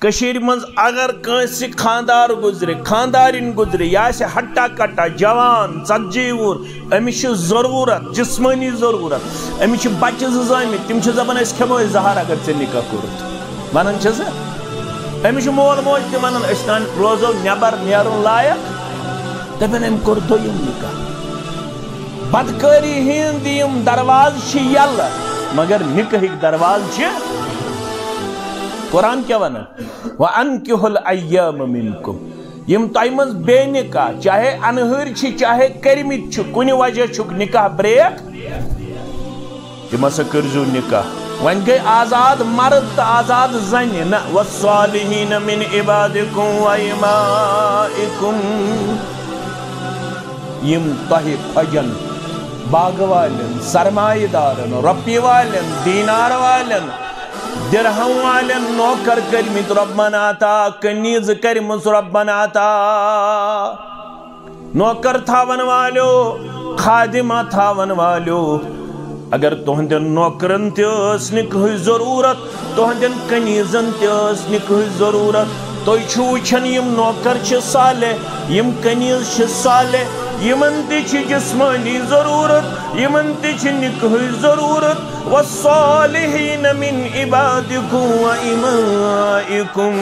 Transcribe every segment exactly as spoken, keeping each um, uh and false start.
کٔشیٖرِ منٛز اگر کٲنٛسہِ خانٛدار گُزرِ، خانٛدارِنۍ گُزرِ، یہِ آسہِ ہٹا کٹا، جوان، ژتجی وُہُر، أمِس چھِ ضروٗرت، جسمٲنی ضروٗرت، أمِس چھِ بچہِ زٕ زٲمٕتۍ، تِم چھِ دپان، "أسۍ کھٮ۪مو أسۍ زہر اگر ژےٚ نکاح کوٚرُتھ؟" ونان چھِ زٕ۔ أمِس چھُ مول موج تہِ ونان، "أسۍ تام روزو نٮ۪بر نیرُن لایق۔" دپان، أمۍ کوٚر دوٚیِم نکاح۔ بدکٲری ہٕنٛدۍ یِم دروازٕ چھِ یَلہٕ، مگر نکاحٕکۍ دروازٕ چھِ۔ قرآن کیٛاہ وَنان؟ "وَأَنكِحُوا الْأَيَامَىٰ مِنكُمْ"، یِم تۄہہِ منٛز بے نکاح، چاہے انہٲرۍ چھِ، چاہے کٔرمٕتۍ چھِ، کُنہِ وجہ چھُکھ نکاح بریک، تِم ہسا کٔرۍزیو نکاح۔ وۄنۍ گٔے آزاد مرد تہٕ آزاد زنہِ، نہ، "وَالصَّالِحِينَ مِنْ عِبَادِكُمْ وَإِمَائِكُمْ"، یِم تۄہہِ خۄجن، باغہٕ والٮ۪ن، سرمایہ دارن، رۄپیہِ والٮ۪ن، دینار والٮ۪ن، درہم والٮ۪ن نوکر کٔرمٕتۍ رۄبن عطا، کنیز کٔرمٕژ رۄبن عطا۔ نوکر تھاون والیو، خادمہ تھاون والیو، اگر تُہنٛدٮ۪ن نوکرن تہِ ٲس نکاحٕچ ضروٗرت، تُہنٛدٮ۪ن کنیزن تہِ ٲس نکاحٕچ ضروٗرت، تُہۍ چھِو وٕچھان یِم نوکر چھِ صالح، یِم کنیز چھِ صالح، یِمن تہِ چھِ جسمٲنی ضروٗرت، یِمن تہِ چھِ نکاحٕچ ضروٗرت۔ "وَالصَّالِحِينَ مِنْ عِبَادِكُمْ وَإِمَائِكُمْ"،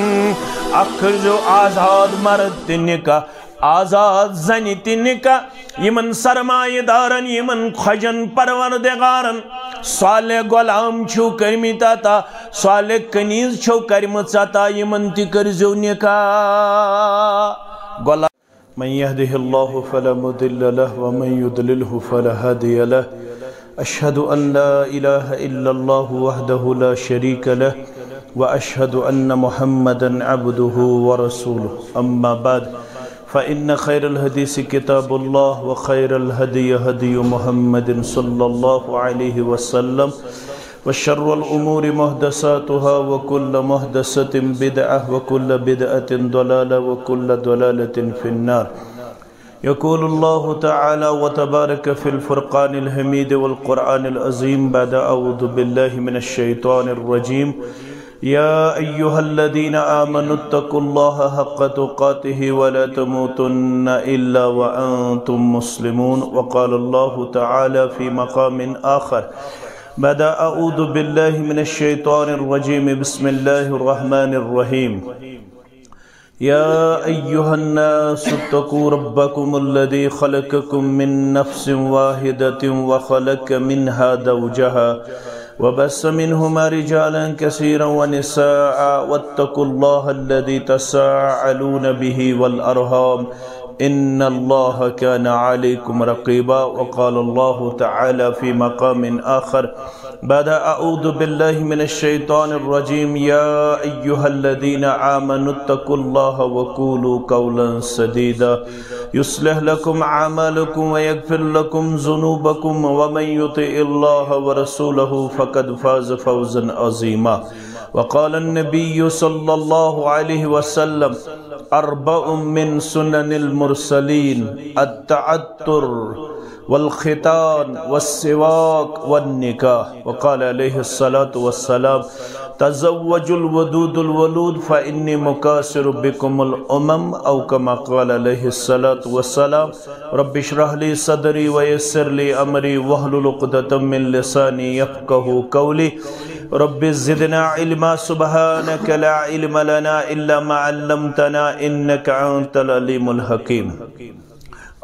اکھ کٔرۍزیو آزاد مرد تہِ نکاح، آزاد زنہِ تہِ نکاح، یِمن سرمایہ دارن، یِمن خۄجن پروردگارن صالح غلام چھِو کٔرمٕتۍ عطا، صالح کنیز چھِو کٔرمٕژ عطا، یِمن تہِ کٔرۍزیو نکاح۔ غلام۔ من يهده الله فلا مضل له ومن يضلله فلا هادي له. أشهد أن لا إله إلا الله وحده لا شريك له، وأشهد أن محمدا عبده ورسوله. أما بعد، فإن خير الحديث كتاب الله، وخير الهدي هدي محمد صلى الله عليه وسلم، وشر الأمور محدثاتها، وكل محدثة بدعة، وكل بدعة ضلالة، وكل ضلالة في النار. يقول الله تعالى وتبارك في الفرقان الحميد والقرآن العظيم بعد أعوذ بالله من الشيطان الرجيم: يا أيها الذين آمنوا اتقوا الله حق تقاته ولا تموتن إلا وأنتم مسلمون. وقال الله تعالى في مقام آخر بعد أعوذ بالله من الشيطان الرجيم: بسم الله الرحمن الرحيم. يا أيها الناس اتقوا ربكم الذي خلقكم من نفس واحدة وخلق منها زوجها وبث منهما رجالا كثيرا ونساء واتقوا الله الذي تساءلون به والأرحام إن الله كان عليكم رقيبا. وقال الله تعالى في مقام آخر بعد أعوذ بالله من الشيطان الرجيم: يا أيها الذين آمنوا اتقوا الله وقولوا قولا سديدا يصلح لكم أعمالكم ويغفر لكم ذنوبكم ومن يطع الله ورسوله فقد فاز فوزا عظيما. وقال النبي صلى الله عليه وسلم: أربع من سنن المرسلين: التعطر والختان والسواك والنكاح. وقال عليه الصلاة والسلام: تزوجوا الودود الولود فإني مكاثر بكم الأمم، أو كما قال عليه الصلاة والسلام. رب اشرح لي صدري ويسر لي أمري واحلل عقدة من لساني يفقهوا قولي. رب زدنا علما، سبحانك لا علم لنا إلا ما علمتنا إنك أنت العليم الحكيم.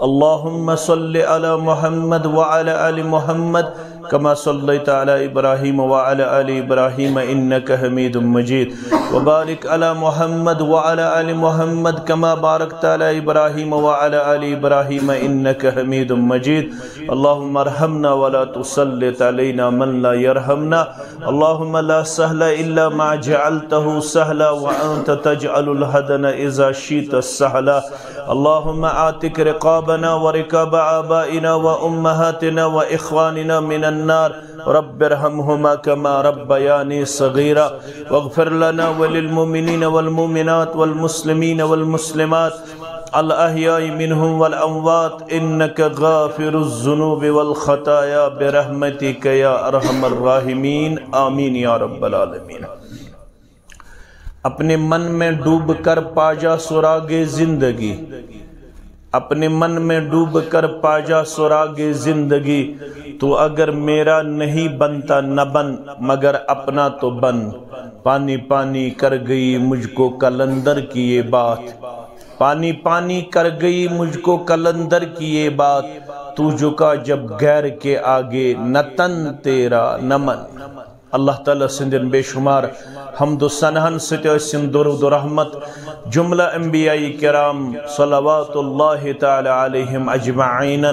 اللهم صل على محمد وعلى آل محمد كما صليت على إبراهيم وعلى آل إبراهيم إنك حميد مجيد. وبارك على محمد وعلى آل محمد كما باركت على إبراهيم وعلى آل إبراهيم إنك حميد مجيد. اللهم ارحمنا ولا تسلط علينا من لا يرحمنا. اللهم لا سهل إلا ما جعلته سهلا وأنت تجعل الحزن إذا شئت سهلا. اللهم أعتق رقابنا ورقاب آبائنا وأمهاتنا وإخواننا من النار. رب ارحمهما كما ربياني صغيرا. واغفر لنا وللمؤمنين والمؤمنات والمسلمين والمسلمات الأحياء منهم والأموات إنك غافر الذنوب والخطايا برحمتك يا أرحم الراحمين. آمين يا رب العالمين. اپنے من میں ڈوب کر پا جا سراغ زندگی، اپنے من میں ڈوب کر پا جا سراغ زندگی، تو اگر میرا نہیں بنتا نہ بن، مگر اپنا تو بن۔ پانی پانی کر گئی مجھ کو قلندر کی یہ بات، پانی پانی کر گئی مجھ کو قلندر کی یہ بات، تو جھکا جب غیر کے آگے نہ تن تیرا نہ من۔ اللہ تعالیٰ سٕنٛدٮ۪ن بے شمار حمد و ثناہن سۭتۍ ٲسِن درود و رحمت جملہ انبیاء کرام صلوات اللہ تعالیٰ علیہم اجمعین،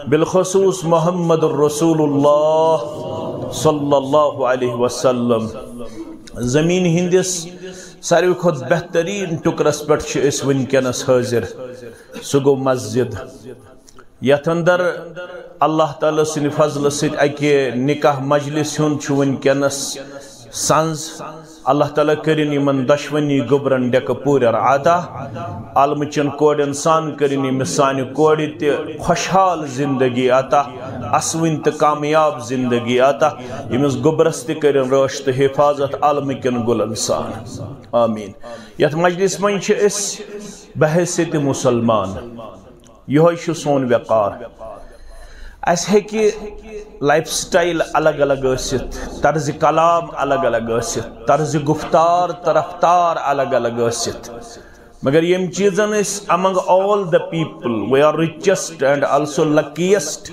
بالخصوص محمد رسول اللہ صلی اللہ علیہ وسلم۔ زمین ہٕنٛدِس ساروی کھۄتہٕ بہتریٖن ٹُکرَس پٮ۪ٹھ چھِ أسۍ وٕنکیٚنَس حٲضِر، سُہ گوٚو مسجد۔ یتھ اندر اللہ تعالیٰ سٕنٛدِ فضلہٕ سۭتۍ اکہِ نکاح مجلس ہُنٛد چھُ وٕنکیٚنس سنز۔ اللہ تعالیٰ کٔرِن یِمن دۄشوٕنی گوٚبرن ڈیکہٕ پوٗرٮ۪ر عطا۔ عالمہٕ چٮ۪ن کورٮ۪ن سان کٔرِن ییٚمِس سانہِ کورِ تہِ خۄشحال زندگی عطا، اسوٕنۍ تہٕ کامیاب زندگی عطا۔ ییٚمِس گوٚبرس تہِ کٔرِن رٲچھ تہٕ حفاظت عالمہٕ کٮ۪ن گُلن سان۔ آمین۔ یتھ مجلس منٛز چھِ أسۍ بحیثیت مسلمان، یہوے چھُ سون وقار۔ اسہِ ہیٚکہِ لائف سٹائل الگ الگ ٲسِتھ، طرز کلام الگ الگ ٲسِتھ، طرز گفتار تہٕ رفتار الگ الگ ٲسِتھ، مگر ییٚمہِ چیٖزن أسۍ among all the people we are richest and also luckiest،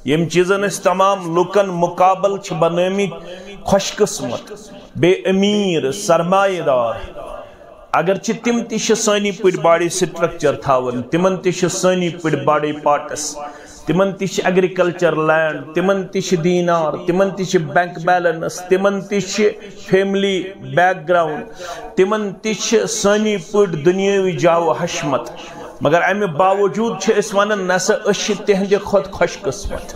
ییٚمہِ چیٖزن أسۍ تمام لُکن مقابل چھِ بنٲومٕتۍ خوش قسمت، بے امیر، سرمایہ دار، اگرچہ تِم تہِ چھِ سٲنی پٲٹھۍ باڈی سٹرکچر تھاوان، تِمن تہِ چھِ سٲنی پٲٹھۍ باڈی پارٹس، تِمن تہِ چھِ ایگریکلچر لینڈ، تِمن تہِ چھِ دینار، تِمن تہِ چھِ بینک بیلنس، تِمن تہِ چھِ فیملی بیک گراؤنڈ، تِمن تہِ چھِ سٲنی پٲٹھۍ دُنیٲوی جاہ و حشمت۔ مگر امہِ باوجود چھِ أسۍ ونان، نسا أسۍ چھِ تِہنٛدِ کھۄتہٕ خوش قسمت۔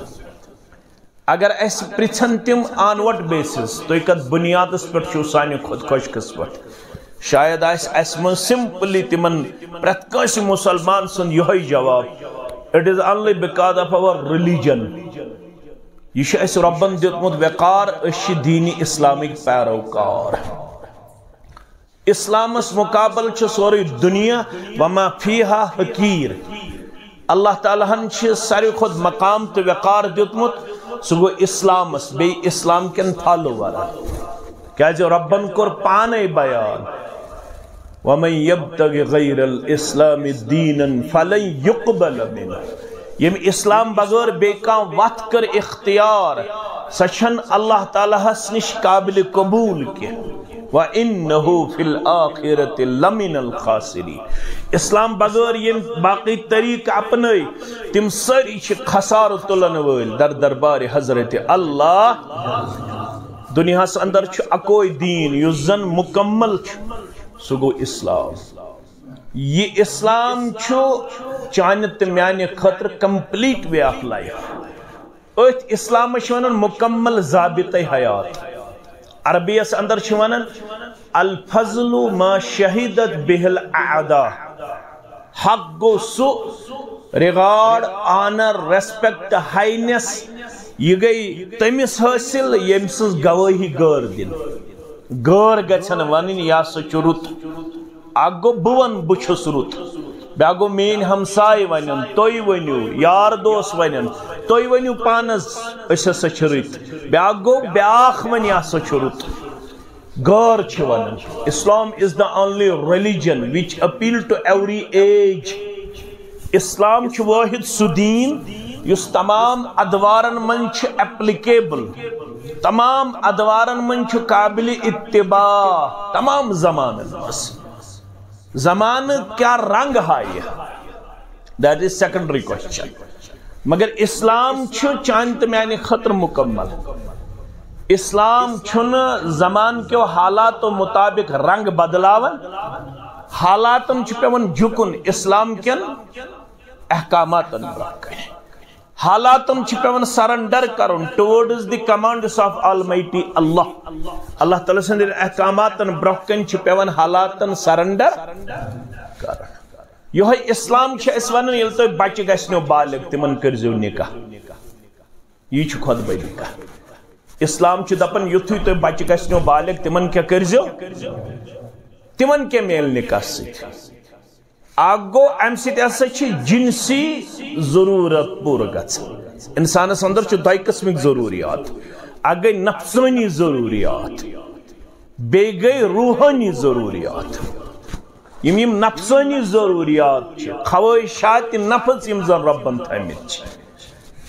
اگر اسہِ پرژھن تِم on what basis، تُہۍ کتھ بنیادس پٮ۪ٹھ چھِو سانہِ کھۄتہٕ خوش قسمت، شاید آسہِ اسہِ منٛز simply تِمن پرٛٮ۪تھ کٲنٛسہِ مسلمان سُنٛد یِہوٚے جواب، it is only because of our religion۔ یہِ چھُ اسہِ رۄبن دیُتمُت وقار، أسۍ چھِ دینِ اسلامٕکۍ پیروکار۔ اسلامس مقابل چھُ سورُے دُنیا وما فیہا حقیر۔ اللہ تعالیٰ ہن چھِ ساروی کھۄتہٕ مقام تہٕ وقار دیُتمُت، سُہ گوٚو اسلامس، بیٚیہِ اسلام کٮ۪ن فالوورن۔ کیازِ رۄبن کوٚر پانے بیان، ومن یبتغ غیر الاسلام دینا فلن یقبل منہ۔ ییٚمۍ اسلام بغٲر بیٚیہِ کانٛہہ وتھ کٔر اختیار، سۄ چھنہٕ اللہ تعالیٰ ہس نِش قابل قبول کینٛہہ۔ وَإِنَّهُ فِي الْآخِرَةِ لَمِنَ الْخَاسِرِينَ۔ اسلام بغٲر یِم باقی طریقہٕ اپنٲے، تِم سٲری چھِ خسارٕ تُلن وٲلۍ در دربارِ حضرت اللہ۔ دنیاہس اندر چھُ اکوے دین یُس زن مکمل چھُ، سُہ گوٚو اسلام۔ یہِ اسلام چھُ چانہِ تہٕ میانہِ خٲطرٕ complete way of life۔ أتھۍ اسلامس چھِ ونان مکمل ضابطہ حیات۔ عربی یس اندر چھِ ونان الفضل ما شہدت بہ الاعداء۔ حق گوٚو سُہ regard، honor، respect، highness، یہِ گٔے تٔمِس حٲصِل ییٚمۍ سٕنٛز گوٲہی غٲر دِن۔ غٲر گژھن ونٕنۍ، یہِ ہسا چھُ رُت۔ اکھ گوٚو بہٕ ونہٕ بہٕ چھُس رُت، بیٛاکھ گوٚو میٲنۍ ہمساے ونن، تُہۍ ؤنِو، یار دوس ونن، تُہۍ ؤنِو پانس أسۍ ہسا چھِ رٕتۍ۔ بیٛاکھ گوٚو بیٛاکھ ونہِ یہِ ہسا چھُ رُت۔ غٲر چھِ ونان۔ Islam is the only religion which appeal to every age۔ اسلام چھُ وٲحد سُہ دیٖن یُس تمام ادوارن منٛز چھُ applicable، تمام ادوارن منٛز چھُ قابل اتباع، تمام زمانن منٛز۔ زمانہٕ کیٛاہ رنگ ہایہِ، that is secondary question۔ مگر اسلام چھُ چانہِ تہٕ میانہِ خٲطرٕ مکمل۔ اسلام چھُنہٕ زمانہٕ کیو حالاتو مطابق رنگ بدلاوان۔ حالاتن چھُ پٮ۪وان جُکُن اسلام کٮ۪ن احکاماتن برٛونٛہہ کنہِ۔ حالاتن چھُ پٮ۪وان surrender کرُن towards the commands of Almighty Allah۔ اللہ تعالیٰ سٕنٛدٮ۪ن احکاماتن برٛونٛہہ کنہِ چھُ پٮ۪وان حالاتن surrender کرُن۔ یِہوٚے اسلام چھُ اَسہِ ونان، ییٚلہِ تۄہہِ بچہِ گژھنو بالغ، تِمن کٔرزیو نکاح۔ یہِ چھُ خۄطبہٕ نکاح۔ اسلام چھُ دپان، یُتھُے تۄہہِ بچہِ گژھنو بالغ، تِمن کیٛاہ کٔرزیو؟ تِمن کیٛاہ میلہِ نکاح سۭتۍ؟ اکھ گوٚو، امہِ سۭتۍ ہسا چھِ جنسی ضروٗرت پوٗرٕ گژھان۔ انسانس اندر چھِ دۄیہِ قٕسمٕکۍ ضروٗریات، اکھ گٔے نفسٲنی ضروٗریات، بیٚیہِ گٔے روحٲنی ضروٗریات۔ یِم یِم نفسٲنی ضروٗریات چھِ، خواہشات نفس یِم زن رۄبن تھٲومٕتۍ چھِ،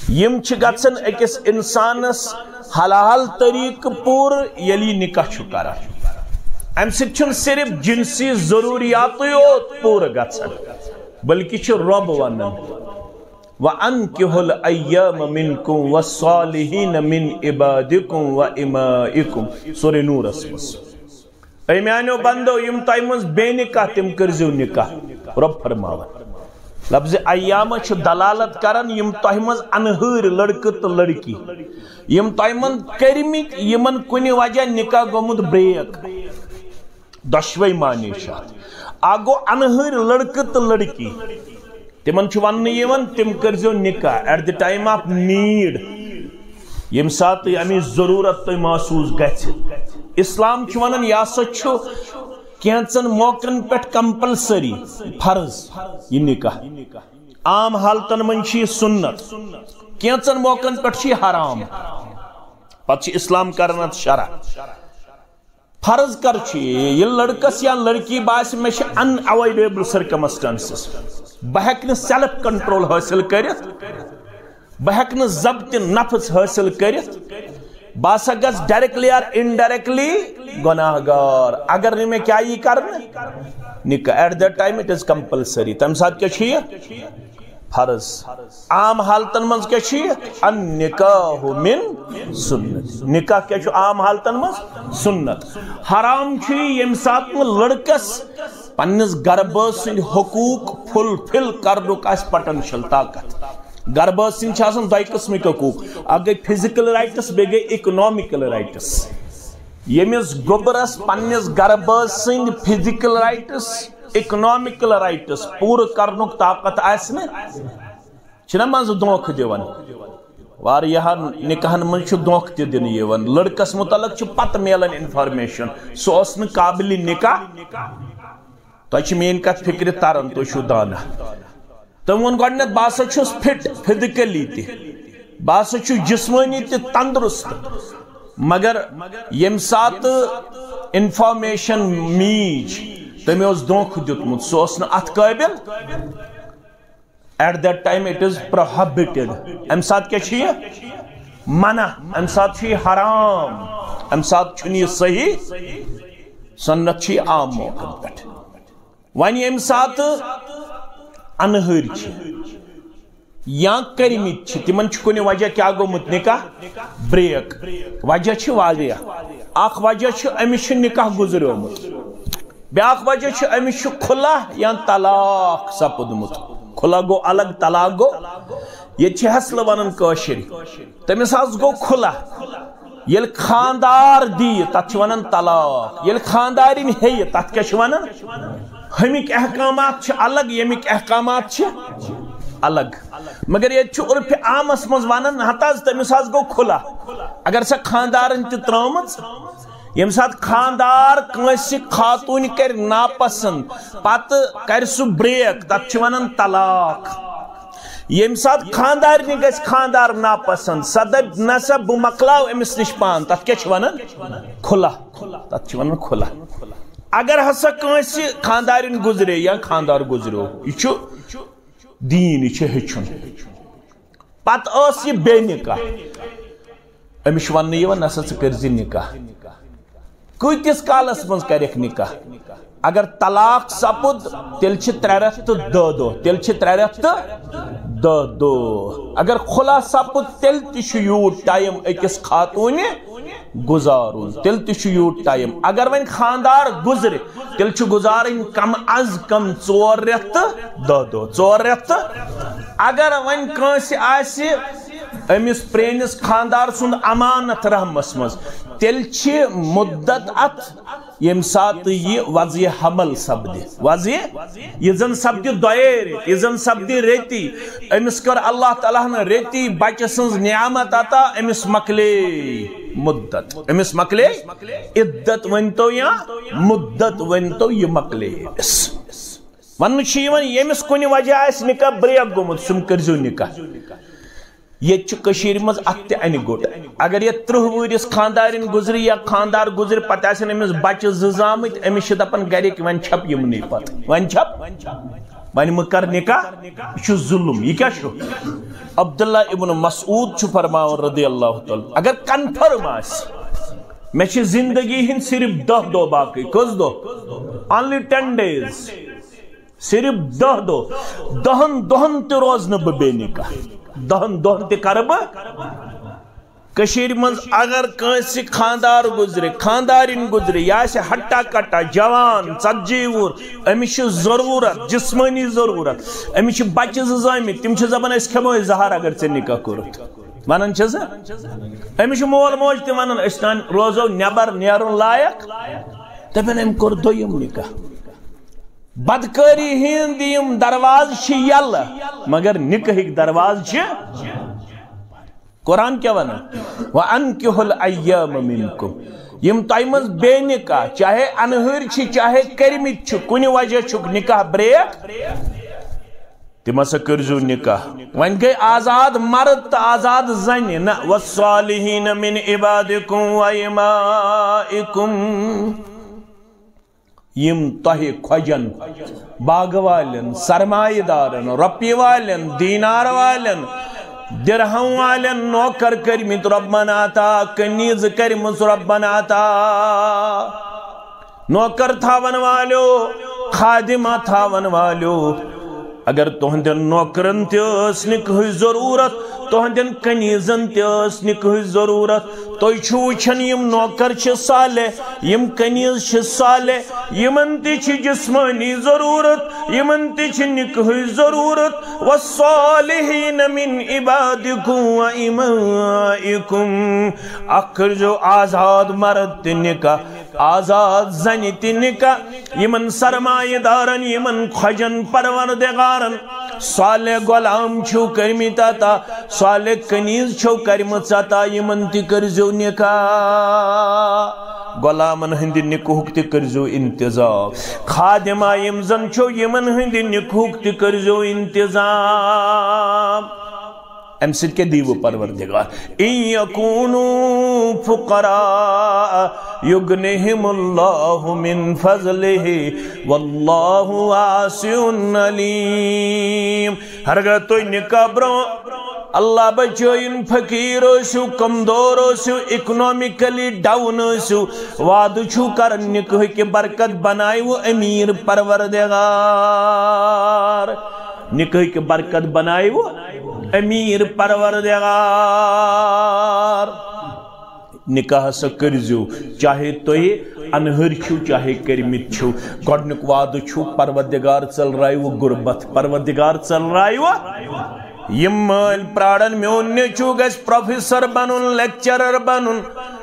یِم چھِ گژھان أکِس انسانس حلال طریقہٕ پوٗرٕ، ییٚلہِ یہِ نکاح چھُ کران۔ امہِ سۭتۍ چھُنہٕ صرف جنسی ضروٗریاتٕے یوت پوٗرٕ گژھان، بلکہِ چھُ رۄب ونان، "وَأَنكِحُوا الْأَيَامَىٰ مِنكُمْ وَالصَّالِحِينَ مِنْ عِبَادِكُمْ وَإِمَائِكُمْ"، سورہ نورس منٛز۔ اے میانیو بندو، یِم تۄہہِ منٛز بے نکاح، تِم کٔرزیو نکاح۔ رۄب فرماوان، لفظ ایامہ چھُ دلالت کران یِم تۄہہِ منٛز انہٲرۍ لڑکہٕ تہٕ لڑکی، یِم تۄہہِ منٛز کٔرمٕتۍ، یِمن کُنہِ وجہ نکاح گوٚمُت بریک۔ دۄشوے معنی چھِ اتھ۔ اکھ گوٚو انہٲرۍ لڑکہٕ تہٕ لڑکی، تِمن چھُ وننہٕ یِوان، تِم کٔرزیو نکاح at the time of need، ییٚمہِ ساتہٕ تۄہہِ امِچ ضروٗرت تۄہہِ محسوٗس گژھِ۔ اسلام چھُ ونان، یہِ ہسا چھُ کینٛژن موقعن پٮ۪ٹھ compulsory، فرض، یہِ نکاح۔ عام حالتن منٛز چھُ یہِ سُنت، کینٛژن موقعن پٮ۪ٹھ چھُ یہِ حرام۔ پتہٕ چھُ اسلام کران اتھ شرح۔ فرض کر چھُ یہِ؟ ییٚلہِ لڑکس یا لڑکی باسہِ، مےٚ چھِ unavoidable circumstances، بہٕ ہیٚکہٕ نہٕ self control حٲصِل کٔرِتھ، بہٕ ہیٚکہٕ نہٕ ضبط نفس حٲصِل کٔرِتھ، بہٕ ہسا گژھٕ directly or indirectly گۄناہ گار۔ اگر نہٕ مےٚ کیٛاہ یی کرنہٕ؟ نکاح۔ At that time it is compulsory۔ تمہِ ساتہٕ کیٛاہ چھُ یہِ؟ فرض۔ عام حالتن منٛز کیٛاہ چھُ یہِ؟ النکاح من سنت۔ نکاح کیٛاہ چھُ عام حالتن منٛز؟ سنت۔ حرام چھُ یہِ ییٚمہِ ساتہٕ نہٕ لڑکس پننِس گرٕ بٲژ سٕنٛدۍ حقوٗق fulfill کرنُک آسہِ potential، طاقت۔ گرٕ بٲژ سٕنٛدۍ چھِ آسان دۄیہِ قٕسمٕکۍ حقوٗق، اکھ گٔے physical rights، بیٚیہِ گٔے economical rights۔ ییٚمِس گوٚبرس پننِس گرٕ بٲژ سٕنٛدۍ physical rights، economical rights پوٗرٕ کرنُک طاقت آسہِ نہٕ، چھِنہ منٛزٕ دھوکہٕ دِوان۔ واریاہن نکاحن منٛز چھُ دھوکہٕ تہِ دِنہٕ یِوان۔ لڑکس متعلق چھُ پتہٕ میلان information، سُہ اوس نہٕ قابل نکاح۔ تۄہہِ چھِ میٲنۍ کتھ فکرِ تران، تُہۍ چھِو دانا۔ تٔمۍ ووٚن گۄڈٕنیتھ، "بہٕ ہسا چھُس fit physically تہِ، بہٕ ہسا چھُس جسمٲنی تہِ تندرست، مگر ییٚمہِ ساتہٕ information میٖج، تٔمۍ اوس دھوکہٕ دیُتمُت، سُہ اوس نہٕ اتھ قٲبل۔" At that time it is prohibited۔ امہِ ساتہٕ کیٛاہ چھُ یہِ؟ منع۔ امہِ ساتہٕ چھُ یہِ حرام۔ امہِ ساتہٕ چھُنہٕ یہِ صحیح۔ سنت چھُ یہِ عام موقعن پٮ۪ٹھ۔ وۄنۍ ییٚمہِ ساتہٕ انہٲرۍ چھِ یا کٔرمٕتۍ چھِ، تِمن چھُ کُنہِ وجہ کیٛاہ گوٚمُت؟ نکاح بریک۔ وجہ چھِ واریاہ۔ اکھ وجہ چھُ، أمِس چھُ نکاح گُزریومُت۔ بیٛاکھ وجہ چھُ، أمِس چھُ خلع یا طلاق سپُدمُت۔ خلع گوٚو الگ، طلاق گوٚو، ییٚتہِ چھِ ہیسلہٕ ونان کٲشِرۍ۔ تٔمِس حظ گوٚو خلع۔ ییٚلہِ خاندار دِیہِ، تتھ چھِ ونان طلاق۔ ییٚلہِ خاندارِنۍ ہیٚیہِ، تتھ کیٛاہ چھِ ونان؟ ہُمِکۍ احکامات چھِ الگ، ییٚمِکۍ احکامات چھِ الگ۔ مگر ییٚتہِ چھُ عرفِ عامس منٛز ونان، ہتہٕ حظ، تٔمِس حظ گوٚو خلع۔ اگر سۄ خاندارن تہِ ترٲومٕژ، ییٚمہِ ساتہٕ خاندار کٲنٛسہِ خاتوٗنہِ کرِ ناپسنٛد، پتہٕ کرِ سُہ بریک، تتھ چھِ ونان طلاق۔ ییٚمہِ ساتہٕ خاندارنہِ گژھِ خاندار ناپسنٛد، سۄ دپہِ، "نسا، بہٕ مۄکلاو أمِس نِش پان"، تتھ کیٛاہ چھِ ونان؟ خلع۔ تتھ چھِ ونان خلع۔ اگر ہسا کٲنٛسہِ خاندارِنۍ گُزرے یا خاندار گُزریو، یہِ چھُ دیٖن، یہِ چھُ ہیٚچھُن۔ پتہٕ ٲس یہِ بے نکاح۔ أمِس چھُ وننہٕ یِوان، "نسا، ژٕ کٔرۍ زِ نکاح۔" کۭتِس کالس منٛز کرکھ نکاح؟ اگر طلاق سپُد، تیٚلہِ چھِ ترٛےٚ رٮ۪تھ تہٕ دَہ دۄہ، تیٚلہِ چھِ ترٛےٚ رٮ۪تھ تہٕ دَہ دۄہ۔ اگر خلع سپُد، تیٚلہِ تہِ چھُ یوٗت ٹایم أکِس خاتوٗنہِ گُزارُن، تیٚلہِ تہِ چھُ یوٗت ٹایم۔ اگر وۄنۍ خاندار گُزرِ، تیٚلہِ چھُ گُزارٕنۍ کم از کم ژور رٮ۪تھ تہٕ دَہ دۄہ، ژور رٮ۪تھ تہٕ۔ اگر وۄنۍ کٲنٛسہِ آسہِ أمِس پرٛٲنِس خاندار سُنٛد امانت رحمس منٛز، تیٚلہِ چھِ مُدت اتھ ییٚمہِ ساتہٕ یہِ وضعِ حمل سپدِ، وضعِ، یہِ زن سپدِ دۄیے ریٚتۍ، یہِ زن سپدِ ریٚتی، أمِس کٔر اللہ تعالیٰ ہن ریٚتی بچہِ سٕنٛز نعمت عطا، أمِس مۄکلے مدت، أمِس مۄکلے عدت ؤنۍتو یا مدت ؤنۍتو، یہِ مۄکلے أمِس۔ وننہٕ چھُ یِوان، ییٚمِس کُنہِ وجہ آسہِ نکاح بریک گوٚمُت، سُم کٔرۍزیو نکاح۔ ییٚتہِ چھُ کٔشیٖرِ منٛز اَتھ تہِ اَنہِ گوٚٹ۔ اگر یَتھ تٕرٛہ وُہرِس خانٛدارِنۍ گُزرِ یا خانٛدار گُزرِ، پَتہٕ آسن أمِس بَچہِ زٕ زامٕتۍ، أمِس چھِ دَپان گَرِکۍ، "وۄنۍ چھَپ یِمنٕے پَتہٕ، وۄنۍ چھَپ، وۄنۍ مہٕ کَر نِکاح، یہِ چھُ ظُلُم، یہِ کیٛاہ چھُ؟" عبداللہ ابن مسعود چھُ فرماوان رضی اللہ تعالیٰ، اگر کنفرم آسہِ، مےٚ چھِ زندگی ہِنٛدۍ صرف دَہ دۄہ باقٕے، کٔژ دۄہ؟ Only ten days۔ صرف دَہ دۄہ، دَہن دۄہن تہِ روزٕ نہٕ بہٕ بے نکاح، دَہن دۄہن تہِ کرٕ بہٕ۔ کٔشیٖرِ منٛز اگر کٲنٛسہِ خانٛدار گُزرِ، خانٛدارِنۍ گُزرِ، یہِ آسہِ ہٹا کٹا جوان، ژتجی وُہُر، أمِس چھِ ضروٗرت، جسمٲنی ضروٗرت، أمِس چھِ بچہِ زٕ زٲمٕتۍ، تِم چھِ دپان، "أسۍ کھٮ۪مو یہِ زہر اگر ژےٚ نکاح کوٚرُتھ۔" ونان چھِ زٕ، أمِس چھُ مول موج تہِ ونان، "أسۍ تام روزو نٮ۪بر نیرُن لایق۔" دپان، أمۍ کوٚر دوٚیِم نکاح۔ بدکٲری ہٕنٛدۍ یِم دروازٕ چھِ یَلہٕ، مگر نِکاحٕکۍ دروازٕ چھِ۔ قرآن کیٛاہ وَنان؟ "وَأَنكِحُوا الْأَيَامَىٰ مِنكُمْ"، یِم تۄہہِ منٛز بے نکاح، چاہے اَنہٲرۍ چھِ، چاہے کٔرمٕتۍ چھِ، کُنہِ وجہ چھُکھ نکاح بریک، تِم ہسا کٔرۍزیو نکاح۔ وۄنۍ گٔے آزاد مرد تہٕ آزاد زنہِ، نہ، "وَالصَّالِحِينَ مِنْ عِبَادِكُمْ وَإِمَائِكُمْ"۔ یِم تۄہہِ خۄجن، باغہٕ والٮ۪ن، سرمایہ دارن، رۄپیہِ والٮ۪ن، دینار والٮ۪ن، درہم والٮ۪ن نوکر کٔرمٕتۍ رۄبن عطا، کنیز کٔرمٕژ رۄبن عطا، نوکر تھاون والیو، خادمہ تھاون والیو، اگر تُہنٛدٮ۪ن نوکرن تہِ ٲس نکاحٕچ ضروٗرت، تُہنٛدٮ۪ن کنیزن تہِ ٲس نکاحٕچ ضروٗرت، تُہۍ چھِو وٕچھان، یِم نوکر چھِ صالح، یِم کنیز چھِ صالح، یِمن تہِ چھِ جسمٲنی ضروٗرت، یِمن تہِ چھِ نکاحٕچ ضروٗرت۔ "وَالصَّالِحِينَ مِنْ عِبَادِكُمْ وَإِمَائِكُمْ"، اکھ کٔرۍزیو آزاد مرد تہِ نکاح، آزاد زنہِ تہِ نکاح، یِمن سرمایہ دارن، یِمن خۄجن پروردگارن صالح غلام چھِو کٔرمٕتۍ عطا، صالح کنیز چھِو کٔرمٕژ عطا، یِمن تہِ کٔرۍزیو نکاح۔ غلامن ہٕنٛدِ نکاحُک تہِ کٔرۍزیو انتظام۔ خادمہ یِم زن چھِو، یِمن ہٕنٛدِ نکاحُک تہِ کٔرۍزیو انتظام۔ امہِ سۭتۍ کیٛاہ دیٖوٕ پروردگار؟ "إِن يَكُونُوا فُقَرَاءَ يُغْنِهِمُ اللَّهُ مِن فَضْلِهِ وَاللَّهُ وَاسِعٌ عَلِيمٌ"۔ ہرگاہ تُہۍ نکاح برونٛہہ، اللہ بچٲیِن، فقیر ٲسِو، کمزور ٲسِو، اکنامکلی ڈاؤن ٲسِو، وعدٕ چھُو کران نکاح کہِ برکت بنایوٕ امیر پروردگار۔ نکاح کہِ برکت بنایوٕ امیر پروردگار۔ نکاح ہسا کٔرۍزیو، چاہے تُہۍ انہٲرۍ چھِو، چاہے کٔرمٕتۍ چھِو۔ گۄڈنیُک وعدٕ چھُ، پروردگار ژٔلرایوٕ غربت، پروردگار ژٔلرایوٕ۔ یِم مٲلۍ پرارن، میون نیٚچو گژھِ پروفیسر بنُن، لیکچرر بنُن،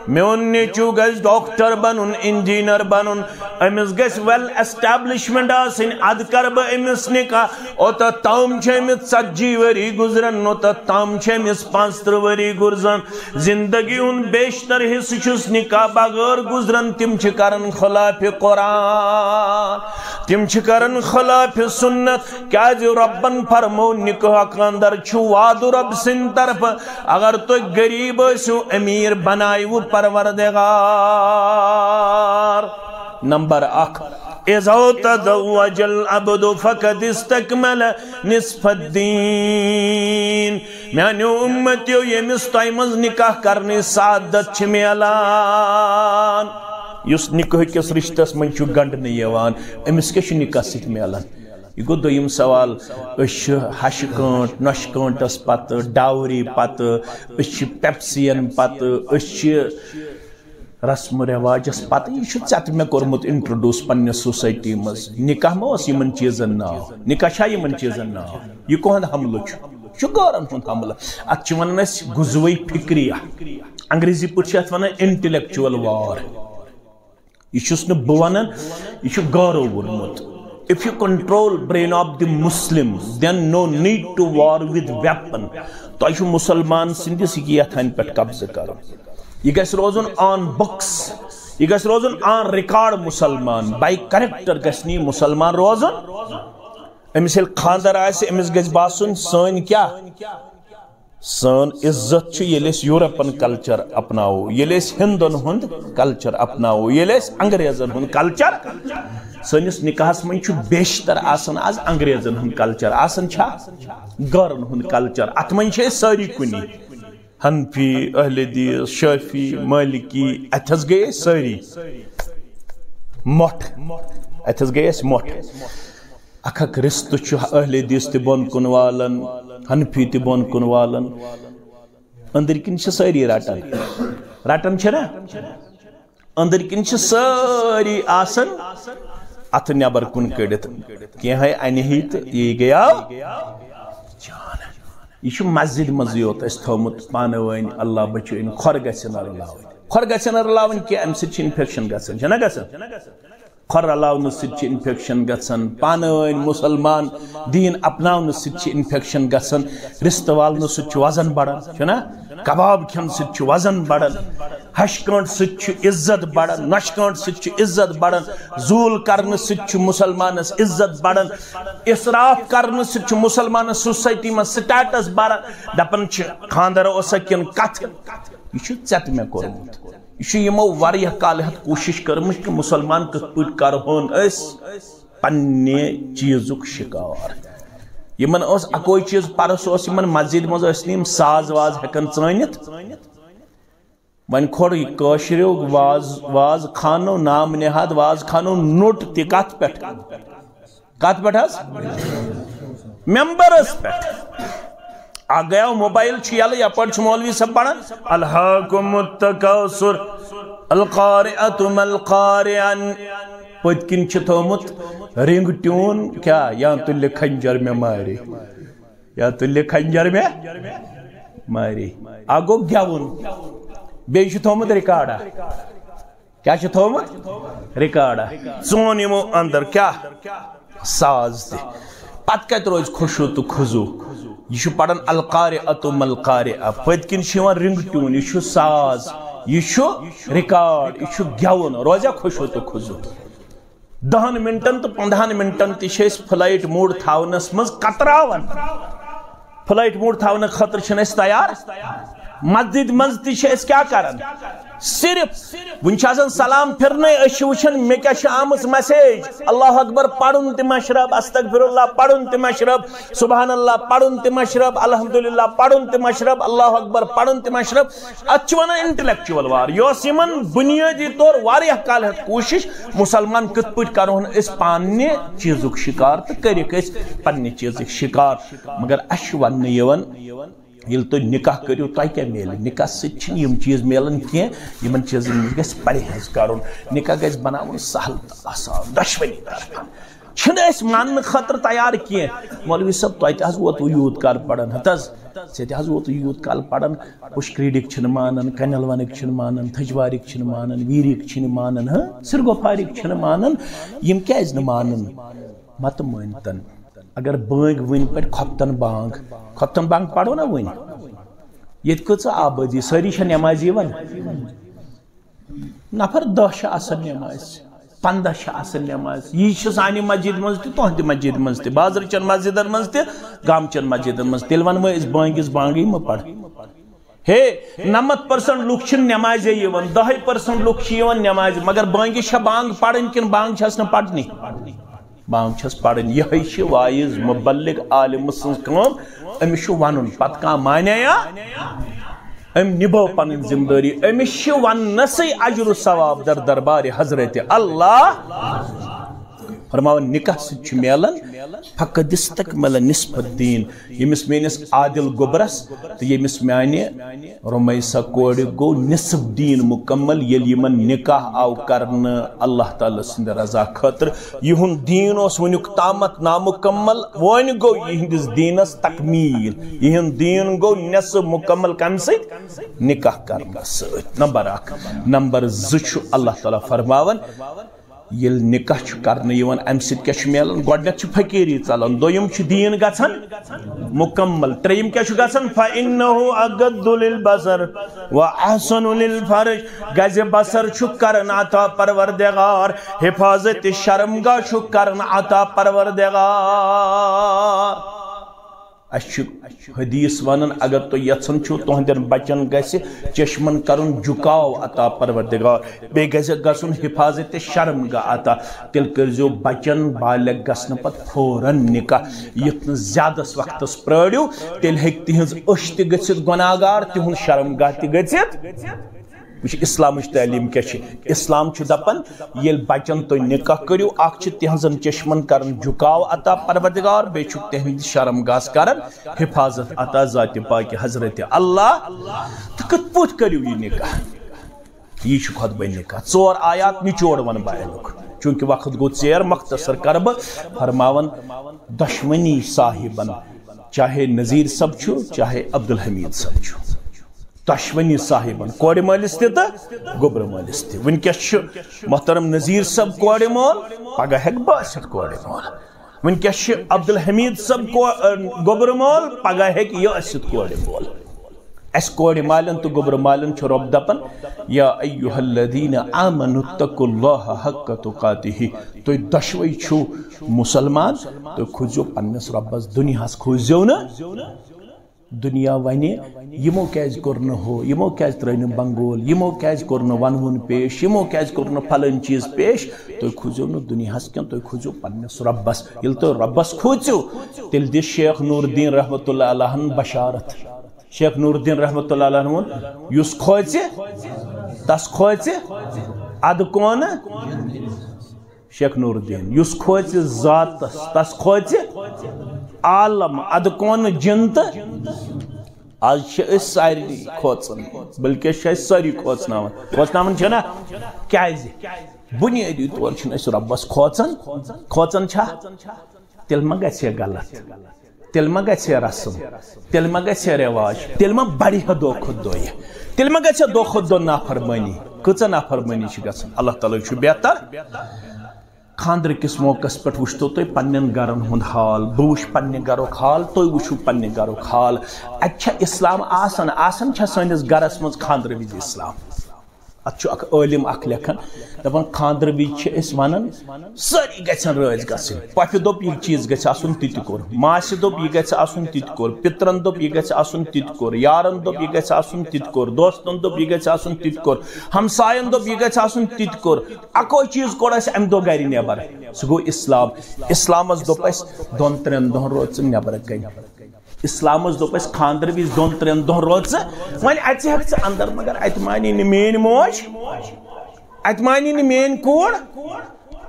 میون نیٚچو گژھِ ڈاکٹر بنُن، انجینئر بنُن، أمِس گژھِ ویل ایسٹیبلشمنٹ آسٕنۍ، ادٕ کرٕ بہٕ أمِس نکاح۔ اوٚتتھ تام چھِ أمِس ژتجی ؤری گُزران، اوٚتتھ تام چھِ أمِس پانٛژترٕٛہ ؤری گُزران۔ زندگی ہُنٛد بیشتر حصہٕ چھُس نکاح بغٲر گُزران۔ تِم چھِ کران خلاف قرآن، تِم چھِ کران خلاف سنت۔ کیازِ رۄبن فرمو، نکاحُک اندر چھُ وعدٕ رۄب سٕنٛدِ طرفہٕ، اگر تُہۍ غریب ٲسِو، امیر بنایوٕ پروردگار۔ نمبر اکھ، "اذا تزوج العبد فقد استكمل نصف الدين"۔ میانیو امتیو، ییٚمِس تۄہہِ منٛز نکاح کرنٕچ سعادت چھِ میلان، یُس نکاح کِس رشتس منٛز چھُ گنڈنہٕ یِوان، أمِس کیٛاہ چھُ نکاح سۭتۍ میلان؟ یہِ گوٚو دوٚیِم سوال۔ أسۍ چھِ ہشہِ کٲنٛٹ، نۄشہِ کٲنٛٹس پتہٕ، ڈاوری پتہٕ، أسۍ چھِ پیپسین پتہٕ، أسۍ چھِ رسم و رواجس پتہٕ۔ یہِ چھُ ژےٚ تہٕ مےٚ کوٚرمُت انٹروڈیوس پننہِ سوسایٹی منٛز۔ نکاح ما اوس یِمن چیٖزن ناو؟ نکاح چھا یِمن چیٖزن ناو؟ یہِ کُہُنٛد حملہٕ چھُ؟ یہِ چھُ غٲرن ہُنٛد حملہٕ۔ اتھ چھِ ونان أسۍ غزوہ فکریہ۔ انگریزی پٲٹھۍ چھِ اتھ ونان انٹلیکچوئل وار۔ یہِ چھُس نہٕ بہٕ ونان، یہِ چھُ گورو ووٚنمُت۔ If you control brain of the Muslim, then no need to war with weapon. تۄہہِ چھُ مُسلمان سٕنٛدِس یہِ کیتھانۍ پٮ۪ٹھ قبضہٕ کرُن۔ یہِ گژھِ روزُن on books، یہِ گژھِ روزُن on record۔ مُسلمان by character گژھِ نہٕ یہِ مُسلمان روزُن۔ أمِس ییٚلہِ خانٛدر آسہِ، أمِس گژھِ باسُن سٲنۍ کیٛاہ؟ سٲنۍ عزت چھِ ییٚلہِ أسۍ یورپن culture اپناوو، ییٚلہِ أسۍ ہندن ہُنٛد culture اپناوو، ییٚلہِ أسۍ انگریزن ہُنٛد culture۔ سٲنِس نکاحس منٛز چھُ بیشتر آسان از انگریزن ہُنٛد culture، آسان چھا؟ گرن ہُنٛد culture۔ اتھ منٛز چھِ أسۍ سٲری کُنی، حنفی، اہل حدیث، شافعی، مالکی، اتہِ حظ گٔے أسۍ سٲری مۄٹھ، اتہِ حظ گٔے أسۍ مۄٹھ۔ اکھ اکھ رِستہٕ چھُ اہل حدیث تہِ بۄن کُن والان، حنفی تہِ بۄن کُن والان۔ أنٛدٕرۍ کِنۍ چھِ سٲری رٹان، رٹان چھِ نا؟ أنٛدٕرۍ کِنۍ چھِ سٲری آسان اَتھٕ نٮ۪بر کُن کٔڑِتھ، کینٛہہ اَنہِ ہی تہٕ یی گٔیاو جان۔ یہِ چھُ مسجد منٛزٕے یوت اَسہِ تھوٚومُت پانہٕ ؤنۍ، اللہ بچٲیِن، کھۄر گژھِ نہٕ رلاوٕنۍ، کھۄر گژھِ نہٕ رلاوٕنۍ کینٛہہ، اَمہِ سۭتۍ چھِ infection گژھان، چھَنہ گژھان؟ کھۄر رلاونہٕ سۭتۍ چھِ infection گژھان، پانہٕ ؤنۍ مُسلمان دیٖن اپناونہٕ سۭتۍ چھِ infection گژھان، رِستہٕ والنہٕ سۭتۍ چھُ وزن بڑان، چھُنہ؟ کباب کھٮ۪نہٕ سۭتۍ چھُ وزن بڑان، ہشہِ کٲنٛٹہٕ سۭتۍ چھُ عزت بڑان، نۄشہِ کٲنٛٹہٕ سۭتۍ چھُ عزت بڑان، زوٗل کرنہٕ سۭتۍ چھُ مُسلمانس عزت بڑان، اِسراف کرنہٕ سۭتۍ چھُ مُسلمانس society منٛز status بڑان۔ دپان چھِ، خانٛدر اوسا کِنہٕ کتھٕ؟ یہِ چھُ ژےٚ تہٕ مےٚ کوٚرمُت۔ یہِ چھُ یِمو واریاہ کالہٕ ہٮ۪تھ کوٗشِش کٔرمٕژ کہِ مُسلمان کِتھ پٲٹھۍ کرہون أسۍ پننہِ چیٖزُک شِکار۔ یِمن اوس اکوے چیٖز، پرس اوس یِمن مسجد منٛز ٲسۍ نہٕ یِم ساز واز ہٮ۪کان ژٲنِتھ۔ وۄنۍ کھوٚر یہِ کٲشریو واز، واز خانو نام نہاد واز خانو نوٚٹ تہِ کتھ پٮ۪ٹھ؟ کتھ پٮ۪ٹھ حظ؟ ممبرس پٮ۪ٹھ۔ اکھ گٔیو موبایل چھُ یَلہٕ، یپٲرۍ چھُ مولوی صٲب پران، "الہاکم التکاثر، القارعۃ ما القارعۃ"۔ پٔتۍ کِنۍ چھِ تھوٚومُت رنگ ٹیون کیٛاہ؟ "یا تُلہِ خنجر مےٚ مارے، یا تُلہِ خنجر مےٚ مارے"۔ اکھ گوٚو گٮ۪وُن، بیٚیہِ چھُ تھوٚومُت ریکارڈا۔ کیٛاہ چھُ تھوٚومُت؟ ریکارڈا۔ ژون یِمو اندر کیٛاہ؟ ساز تہِ۔ پتہٕ کتہِ روزِ خشوع تہٕ خضوع؟ یہِ چھُ پران القارعۃ ما القارعۃ۔ پٔتۍ کِنۍ چھُ یِوان رنگ ٹیون، یہِ چھُ ساز، یہِ چھُ ریکارڈ، یہِ چھُ گٮ۪وُن، روزیا خشوع تہٕ خضوع؟ دہن منٹن تہٕ پندہن منٹن تہِ چھِ أسۍ flight mode تھاونس منٛز کتراوان۔ Flight mode تھاونہٕ خٲطرٕ چھِنہٕ أسۍ تیار۔ مسجد منٛز تہِ چھِ أسۍ کیٛاہ کران؟ صرف وٕنہِ چھِ آسان سلام پھِرنَے، أسۍ چھِ وٕچھان مےٚ کیٛاہ چھِ آمٕژ message۔ اللہ اکبر پرُن تہِ مشرب، استغفر اللہ پرُن تہِ مشرب، سبحان اللہ پرُن تہِ مشرب، الحمدللہ پرُن تہِ مشرب، اللہ اکبر پرُن تہِ مشرب۔ اتھ چھِ ونان intellectual war۔ یہِ اوس یِمن بُنیٲدی طور واریاہ کالہٕ ہٮ۪تھ کوٗشِش، مُسلمان کِتھ پٲٹھۍ کرہون أسۍ پننہِ چیٖزُک شِکار تہٕ کٔرِکھ أسۍ پننہِ چیٖزٕکۍ شِکار۔ مگر اَسہِ چھُ وننہٕ یِوان، ییٚلہِ تُہۍ نکاح کٔرِو، تۄہہِ کیٛاہ میلہِ؟ نکاح سۭتۍ چھِنہٕ یِم چیٖز میلان کینٛہہ، یِمن چیٖزن نِش گژھِ پرہیز کرُن۔ نکاح گژھِ بناوُن سہل تہٕ آسان، دۄشوٕنی طرفن۔ چھِنہٕ أسۍ ماننہٕ خٲطرٕ تیار کینٛہہ۔ مولوی صٲب، تۄہہِ تہِ حظ ووتوٕ یوٗت کال پران، ہتہٕ حظ، ژےٚ تہِ حظ ووتوٕ یوٗت کال پران، پُشکریٖڈٕکۍ چھِنہٕ مانان، کنٮ۪ل ونٕکۍ چھِنہٕ مانان، تھجوارٕکۍ چھِنہٕ مانان، ویٖرِکۍ چھِنہٕ مانان، ہاں، سِرگوفارٕکۍ چھِنہٕ مانان، یِم کیٛازِ نہٕ مانان؟ متہٕ مٲنتن۔ اگر بٲنٛگۍ وٕنۍ پٮ۪ٹھ خۄفتن بانٛگ، خۄفتن بانٛگ پرو نا وٕنۍ، ییٚتہِ کۭژاہ آبٲدی، سٲری چھا نٮ۪مازِ یِوان؟ نفر دَہ چھِ آسان نٮ۪مازِ، پنٛداہ چھِ آسان نٮ۪مازِ۔ یی چھِ سانہِ مسجد منٛز تہِ، تُہنٛدِ مسجد منٛز تہِ، بازرٕ چٮ۪ن مسجدن منٛز تہِ، گامہٕ چٮ۪ن مسجدن منٛز۔ تیٚلہِ وَنہٕ وۄنۍ أسۍ بٲنٛگِس بانٛگٕے مہٕ پَر۔ ہے، نَمَتھ percent لُکھ چھِنہٕ نٮ۪مازے یِوان، دَہَے percent لُکھ چھِ یِوان نٮ۪مازِ، مگر بٲنٛگِس چھا بانٛگ پَرٕنۍ کِنہٕ بانٛگ چھَس نہٕ پَرنی؟ بانٛگ چھَس پَرٕنۍ۔ یِہوٚے چھِ واعظ، مُبلِغ، عالِم سٕنٛز کٲم۔ أمِس چھُ وَنُن، پَتہٕ کانٛہہ مانیٛا یا؟ أمۍ نِبٲو پنٕنۍ ذمہٕ دٲری۔ أمِس چھِ وننَسٕے اجر و ثواب در دربارِ حضرت اللہ۔ فرماوان، نکاح سۭتۍ چھُ میلان فقد استکمل نصف الدین، ییٚمِس میٲنِس عادل گوٚبرس تہٕ ییٚمِس میانہِ رمیسہ کورِ گوٚو نصف دیٖن مُکمل، ییٚلہِ یِمن نکاح آو کرنہٕ اللہ تعالیٰ سٕنٛدِ رضا خٲطرٕ۔ یِہُنٛد دیٖن اوس وُنیُک تامتھ نامُکمل، وۄنۍ گوٚو یِہنٛدِس دیٖنس تکمیٖل۔ یِہُنٛد دیٖن گوٚو نصف مُکمل۔ کمہِ سۭتۍ؟ نکاح کرنہٕ سۭتۍ۔ نمبر اکھ۔ نمبر زٕ چھُ اللہ تعالیٰ فرماوان، ییٚلہِ نکاح چھُ کرنہٕ یِوان، امہِ سۭتۍ کیٛاہ چھُ میلان؟ گۄڈٕنیتھ چھُ فقیٖری ژلان، دوٚیِم چھُ دیٖن گژھان مُکمل، ترٛیٚیِم کیٛاہ چھُ گژھان؟ فَإِنَّهُ أَغَضُّ لِلْبَصَرِ وَأَحْسَنُ لِلْفَرْجِ۔ گزِ بصر چھُ کران عطا پروردگار، حفاظت شرمگاہ چھُ کران عطا پروردگار۔ اسہِ چھُ حدیث ونان، اگر تُہۍ یژھان چھِو تُہنٛدٮ۪ن بچن گژھِ چشمن کرُن جُکاو عطا پروردگار، بیٚیہِ گژھِ گژھُن حفاظت شرمگاہ عطا، تیٚلہِ کٔرۍزیو بچن بالغ گژھنہٕ پتہٕ فوراً نکاح۔ یُتھ نہٕ زیادس وقتس پرٲرِو، تیٚلہِ ہیٚکہِ تِہنٛز أچھ تہِ گٔژھِتھ گۄناہ گار، تِہُنٛد شرمگاہ تہِ گٔژھِتھ۔ وٕچھ، اسلامٕچ تعلیٖم کیٛاہ چھِ؟ اسلام چھُ دپان، ییٚلہِ بچن تُہۍ نکاح کٔرِو، اکھ چھُ تِہنٛزن چشمن کران جُکاو عطا پروردگار، بیٚیہِ چھُکھ تِہنٛدِ شرمگاہس کران حفاظت عطا ذاتِ پاکِ حضرت اللہ۔ تہٕ کِتھ پٲٹھۍ کٔرِو یہِ نکاح؟ یہِ چھُ خطبہ نکاح۔ ژور آیات نچوڑ ونہٕ بہٕ اَمیُک، چوٗنٛکہِ وقت گوٚو ژیر، مختصر کرٕ بہٕ۔ فرماوان، دۄشوٕنی صاحبن، چاہے نذیر صٲب چھُ، چاہے عبدالحمید صٲب چھُ، دۄشوٕنی صاحبن، کورِ مٲلِس تہِ تہٕ گوٚبرٕ مٲلِس تہِ۔ وٕنکیٚس چھُ محترم نذیر صٲب کورِ مول، پگاہ ہیٚکہِ بہٕ ٲسِتھ کورِ مول۔ وٕنکیٚس چھُ عبدالحمید صٲب کو-، ا، گوٚبرٕ مول، پگاہ ہیٚکہِ یہِ ٲسِتھ کورِ مول۔ اسہِ کورِ مالٮ۪ن تہٕ گوٚبرٕ مالٮ۪ن چھُ رۄب دپان، یا ایھا الذین آمنوا اتقوا اللہ حق تقاتہ، تُہۍ دۄشوے چھِو مسلمان، تُہۍ کھوٗژِو پننِس رۄبس، دُنیاہس کھوٗژِو نہٕ۔ دُنیا وَنہِ، یِمو کیٛازِ کوٚر نہٕ ہُہ، یِمو کیٛازِ ترٛٲے نہٕ بنگول، یِمو کیٛازِ کوٚر نہٕ وَنوُن پیش، یِمو کیٛازِ کوٚر نہٕ پھلٲنۍ چیٖز پیش۔ تُہۍ کھوٗژِو نہٕ دُنیاہَس کینٛہہ، تُہۍ کھوٗژِو پنٛنِس رۄبَس۔ ییٚلہِ تُہۍ رۄبَس کھوٗژِو، تیٚلہِ دِ شیخ نوٗر الدیٖن رحمتہ اللہ علیہَن بشارت۔ شیخ نوٗر الدیٖن رحمتہ اللہ علیہَن ووٚن، یُس کھوژِ، تَس کھوژِ اَدٕ کونہٕ۔ شیخ نور الدین، یُس کھوژِ ذاتس، تس کھوژِ عالم، ادٕ کون جن تہٕ۔ آز چھِ أسۍ سارنٕے کھوژان، بلکہِ چھِ أسۍ سٲری کھوژناوان۔ کھوژناوان چھِنا؟ کیازِ؟ بُنیٲدی طور چھِنہٕ أسۍ رۄبس کھوژان۔ کھوژان چھا؟ تیٚلہِ ما گژھِ ہے غلط؟ تیٚلہِ ما گژھِ ہے رسم؟ تیٚلہِ ما گژھِ ہے رواج؟ تیٚلہِ ما بڑِ ہے دۄہ کھۄتہٕ دۄہ یہِ؟ تیٚلہِ ما گژھِ ہے دۄہ کھۄتہٕ دۄہ نافرمٲنی؟ کۭژاہ نافرمٲنی چھِ گژھان؟ اللہ تعالیٰ چھُ بہتر۔ خانٛدرٕ کِس موقعس پٮ۪ٹھ وٕچھتو تُہۍ پننٮ۪ن گرن ہُنٛد حال، بہٕ وٕچھٕ پننہِ گرُک حال، تُہۍ وٕچھِو پننہِ گرُک حال۔ اتہِ چھا اسلام آسان؟ آسان چھا سٲنِس گرس منٛز خانٛدرٕ وِزِ اسلام؟ اتھ چھُ اکھ عٲلِم اکھ لیکھان، دپان، خانٛدرٕ وِزِ چھِ أسۍ ونان، سٲری گژھن رٲضۍ گژھٕنۍ۔ پۄپھِ دوٚپ، یہِ چیٖز گژھِ آسُن، تہِ تہِ کوٚر۔ ماسہِ دوٚپ، یہِ گژھِ آسُن، تہِ تہِ کوٚر۔ پِترن دوٚپ، یہِ گژھِ آسُن، تہِ تہِ کوٚر۔ یارن دوٚپ، یہِ گژھِ آسُن، تہِ تہِ کوٚر۔ دوستن دوٚپ، یہِ گژھِ آسُن، تہِ تہِ کوٚر۔ ہمساین دوٚپ، یہِ گژھِ آسُن، تہِ تہِ کوٚر۔ اکوے چیٖز کوٚر اسہِ امہِ دۄہ گرِ نٮ۪بر، سُہ گوٚو اسلام۔ اسلامس دوٚپ اسہِ، دۄن ترٛٮ۪ن دۄہن روز ژٕ نٮ۪برٕ کنہِ۔ اسلامس دوٚپ اسہِ، خانٛدرٕ وِزِ دۄن ترٛٮ۪ن دۄہن روز ژٕ وۄنۍ اژِ ہیکھ ژٕ اندر، مگر اتہِ مانی نہٕ میٲنۍ موج، اتہِ مانی نہٕ میٲنۍ کوٗر،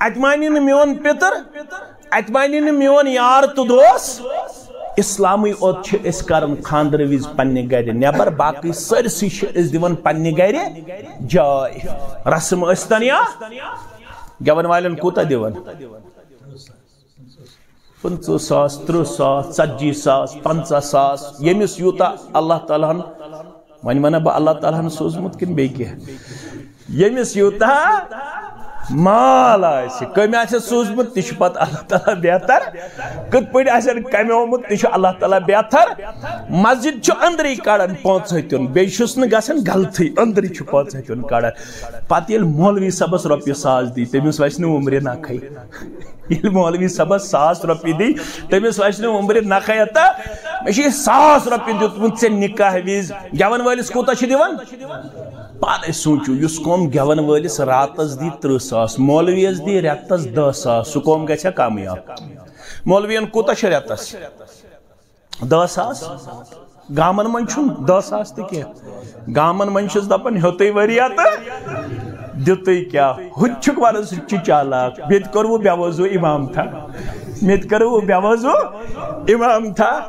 اتہِ مانی نہٕ میون پِتر، اتہِ مانی نہٕ میون یار تہٕ دوس۔ اسلامٕے اوت چھِ أسۍ کران خانٛدرٕ وِزِ پننہِ گرِ نٮ۪بر، باقٕے سٲرسٕے چھِ أسۍ دِوان پننہِ گرِ جاے۔ رسم ٲسۍتن یا گٮ۪ون والٮ۪ن کوٗتاہ دِوان؟ پٕنٛژٕہ ساس، تٕرٛہ ساس، ژتجی ساس، پنٛژاہ ساس، ییٚمِس یوٗتاہ اللہ تعالیٰ ہن، وۄنۍ ونہ بہٕ، اللہ تعالیٰ ہن سوٗزمُت کِنہٕ بیٚیہِ کینٛہہ؟ ییٚمِس یوٗتاہ مال آسہِ، کٔمۍ آسہِ سوٗزمُت، تہِ چھُ پتہٕ اللہ تعالیٰ بہتر۔ کِتھ پٲٹھۍ آسن کمیومُت، تہِ چھُ اللہ تعالیٰ بہتر۔ مسجد چھُ أنٛدرٕے کڑان پانٛژھ ہتیُن، بیٚیہِ چھُس نہٕ گژھان غلطٕے، أنٛدرٕے چھُ پانٛژھ ہتیُن کڑان۔ پتہٕ ییٚلہِ مولوی صٲبس رۄپیہِ ساس دی، تٔمِس وسہِ نہٕ وُمرِ نکھے۔ ییٚلہِ مولوی صٲبس ساس رۄپیہِ دی، تٔمِس وسہِ نہٕ وُمرِ نکھے۔ ہتا، مےٚ چھِ یہِ ساس رۄپیہِ دیُتمُت ژےٚ نکاح وِزِ۔ گٮ۪ون وٲلِس کوٗتاہ چھِ دِوان؟ پانے سوٗنٛچِو، یُس قوم گٮ۪ون وٲلِس راتس دی تٕرٛہ ساس، مولویس دی رٮ۪تس دہ ساس، سُہ قوم گژھِ ہا کامیاب؟ مولوین کوٗتاہ چھُ رٮ۪تس؟ دہ ساس۔ گامن منٛز چھُنہٕ دہ ساس تہِ کینٛہہ۔ گامن منٛز چھِس دپان، ہیوٚتُے ؤریا تہٕ دیُتُے کیٛاہ؟ ہُہ تہِ چھُکھ وَنان سُہ تہِ چھُ چالاک۔ مےٚ تہِ کوٚروٕ بے وضو امام تھا، مےٚ تہِ کوٚروٕ بے وضو امام تھا۔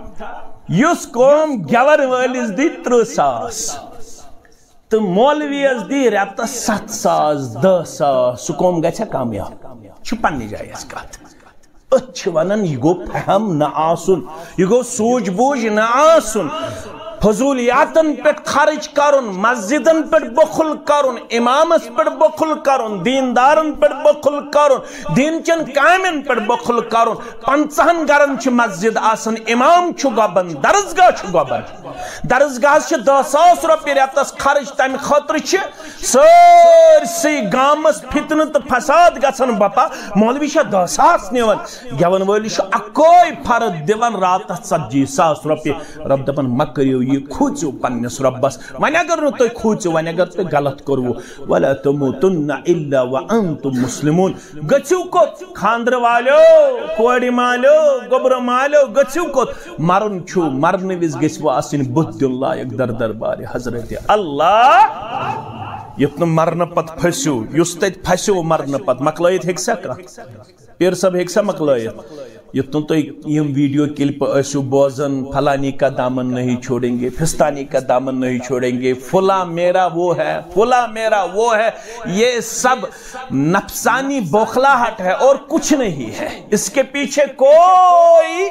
یُس قوم گٮ۪وَن وٲلِس دی تٕرٛہ ساس تہٕ مولویَس دی رٮ۪تَس ستھ ساس، دَہ ساس، سُہ قوم گژھِ کامیاب؟ چھُ پننہِ جایہِ اَسہِ کَتھ۔ أتھۍ چھِ وَنان، یہِ گوٚو فہم نہ آسُن، یہِ گوٚو سوٗجھ بوٗجھ نہ آسُن۔ فضوٗلیاتن پٮ۪ٹھ خرٕچ کرُن، مسجدن پٮ۪ٹھ بخل کرُن، امامس پٮ۪ٹھ بخل کرُن، دیندارن پٮ۪ٹھ بخل کرُن، دین چٮ۪ن کامٮ۪ن پٮ۪ٹھ بخل کرُن۔ پنژاہن گرن چھِ مسجد آسان، امام چھُ گۄبن، درسگاہ چھُ گۄبن۔ درسگاہس چھِ دَہ ساس رۄپیہِ رٮ۪تس خرٕچ، تمہِ خٲطرٕ چھِ سٲرسٕے گامس فتنہٕ تہٕ فساد گژھان بپا۔ مولوی چھا دَہ ساس نِوان؟ گٮ۪وَن وٲلِس چھُ اَکوے فرد دِوان راتس ژتجی ساس رۄپیہِ۔ رۄب دَپان، مہ کٔرِو یہِ، کھوٗژِو پننِس رۄبس۔ وۄنۍ اگر نہٕ تُہۍ کھوٗژِو، وۄنۍ اگر تُہۍ غلط کوٚروٕ، ولا تموتن الا وانتم مسلمون۔ گٔژھِو کوٚت؟ خاندرٕ والیو، کورِ مالیو، گوٚبرٕ مالیو، گٔژھِو کوٚت؟ مرُن چھُ، مرنہٕ وِزِ گٔژھِوٕ آسٕنۍ بُتھ دیُن لایق در دربارِ حضرت اللہ۔ یُتھ نہٕ مرنہٕ پتہٕ پھٔسِو، یُس تتہِ پھسیو مرنہٕ پتہٕ، مۄکلٲیِتھ ہیٚکہِ سا کانٛہہ؟ پیر صٲب ہیٚکہِ سا مۄکلٲیِتھ؟ یُتھ نہٕ تُہۍ یِم ویڈیو کلپہٕ ٲسِو بوزان، فلانی کا دامن نہیں چھوڑیں گے، فستانی کا دامن نہیں چھوڑیں گے، فلاں میرا وہ ہے، فلاں میرا وہ ہے، یہ سب نفسانی بوکھلاہٹ ہے اور کچھ نہیں ہے، اس کے پیچھے کوئی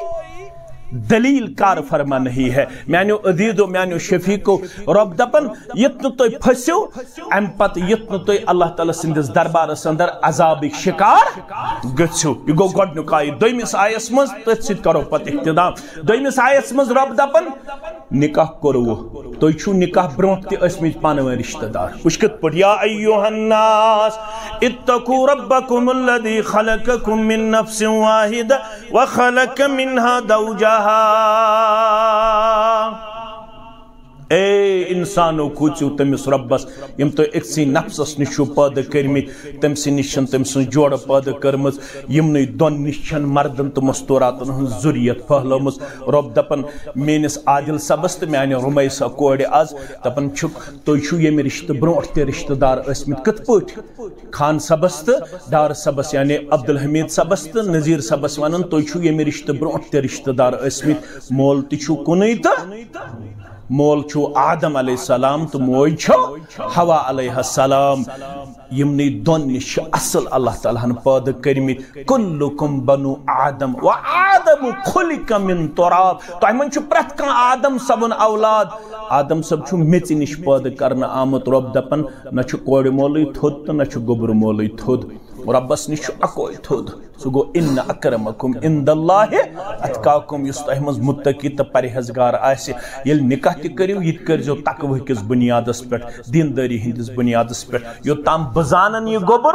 دلیل کار فرما نہیں ہے۔ میانیو عزیزو، میانیو شفیقو، رۄب دپان، یُتھ نہٕ تُہۍ پھٔسِو، امہِ پتہٕ یُتھ نہٕ تُہۍ اللہ تعالیٰ سٕنٛدِس دربارس اندر عذابٕکۍ شکار گٔژھِو۔ یہِ گوٚو گۄڈٕنیُک آیت۔ دوٚیمِس آیس منٛز، تٔتھۍ سۭتۍ کرو پتہٕ اختتام۔ دوٚیمِس آیس منٛز رۄب دپان، نکاح کوٚروٕ، تُہۍ چھِو نکاح برونٛٹھ تہِ ٲسمٕتۍ پانہٕ ؤنۍ رشتہٕ دار۔ وٕچھ کِتھ پٲٹھۍ، یا ایھا الناس اتقوا ربکم الذی خلقکم من نفس واحدہ وخلق منها زوجها۔ اے انسانو، کھوٗژِو تٔمِس رۄبس، یِم تُہۍ أکسٕے نفسس نِش چھِو پٲدٕ کٔرمٕتۍ، تٔمۍ سٕے نِش چھَن تٔمۍ سٕنٛز جوڑٕ پٲدٕ کٔرمٕژ۔ یِمنٕے دۄن نِش چھَن مردن تہٕ مستوراتن ہٕنٛز ذُریت پھٔہلٲومٕژ۔ رۄب دپان، میٲنِس عادل صٲبس تہٕ میانہِ رُمیسہ کورِ از دپان چھُکھ، تُہۍ چھِو ییٚمہِ رشتہٕ برونٛٹھ تہِ رشتہٕ دار ٲسمٕتۍ۔ کِتھ پٲٹھۍ؟ خان صٲبس تہٕ ڈار صٲبس، یعنی عبدالحمید صٲبس تہٕ نذیر صٲبس ونان، تُہۍ چھِو ییٚمہِ رشتہٕ برونٛٹھ تہِ رشتہٕ دار ٲسمٕتۍ، مول تہِ چھُو کُنُے تہٕ مول چھُو آدم علیہ السلام تہٕ موج چھو حوا علیہ السلام۔ یِمنٕے دۄن نِش چھِ اصل اللہ تعالیٰ ہن پٲدٕ کٔرمٕتۍ۔ کلکم بنو آدم و آدم خلق من تراب۔ تۄہہِ منٛز چھُ پرٛٮ۪تھ کانٛہہ آدم صٲبُن اولاد۔ آدم صٲب چھُ میٚژِ نِش پٲدٕ کرنہٕ آمُت۔ رۄب دپان، نہ چھُ کورِ مولٕے تھوٚد تہٕ نہ چھُ گوٚبرٕ مولٕے تھوٚد۔ رۄبس نِش چھُ اکوے تھوٚد۔ سُہ گوٚو، ان اکرمکم عند اللہ اتقاکم، یُس تۄہہِ منٛز متقی تہٕ پرہیزگار آسہِ۔ ییٚلہِ نکاح تہِ کٔرِو، یہِ تہِ کٔرزیو تقوی کِس بُنیادس پٮ۪ٹھ، دیندٲری ہٕنٛدِس بُنیادس پٮ۪ٹھ۔ یوٚتام بہٕ زانن یہِ گوٚبُر،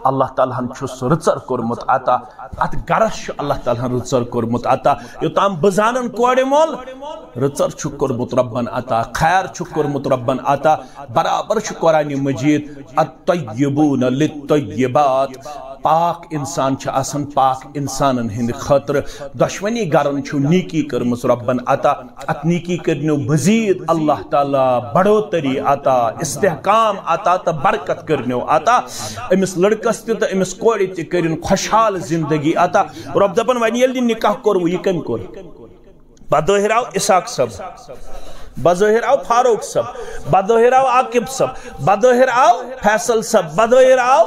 اللہ تعالیٰ ہن چھُس رٕژر کوٚرمُت عطا، اتھ گرس چھُ اللہ تعالیٰ ہن رٕژر کوٚرمُت عطا۔ یوٚتام بہٕ زانن کورِ مول، رٕژر چھُ کوٚرمُت رۄبن عطا، خیر چھُ کوٚرمُت رۄبن عطا۔ برابر چھُ قرآن مجید، الطیبون للطیبات، پاک انسان چھِ آسان پاک انسانن ہٕنٛدِ خٲطرٕ۔ دۄشوٕنی گرن چھُ نیکی کٔرمٕژ رۄبن عطا۔ اتھ نیکی کٔرنو مزید اللہ تعالیٰ بڑوتری عطا، استحکام عطا تہٕ برکت کٔرنو عطا۔ أمِس لڑکس تہِ تہٕ أمِس کورِ تہِ کٔرِن خۄشحال زندگی عطا۔ رۄب دپان، وۄنۍ ییٚلہِ نہِ نکاح کوٚروٕ، یہِ کٔمۍ کوٚر؟ بظٲہر آو اسحاق صٲب، بظٲہر آو فاروق صٲب، بظٲہر آو عاقب صٲب، بظٲہر آو فیصل صٲب، بظٲہر آو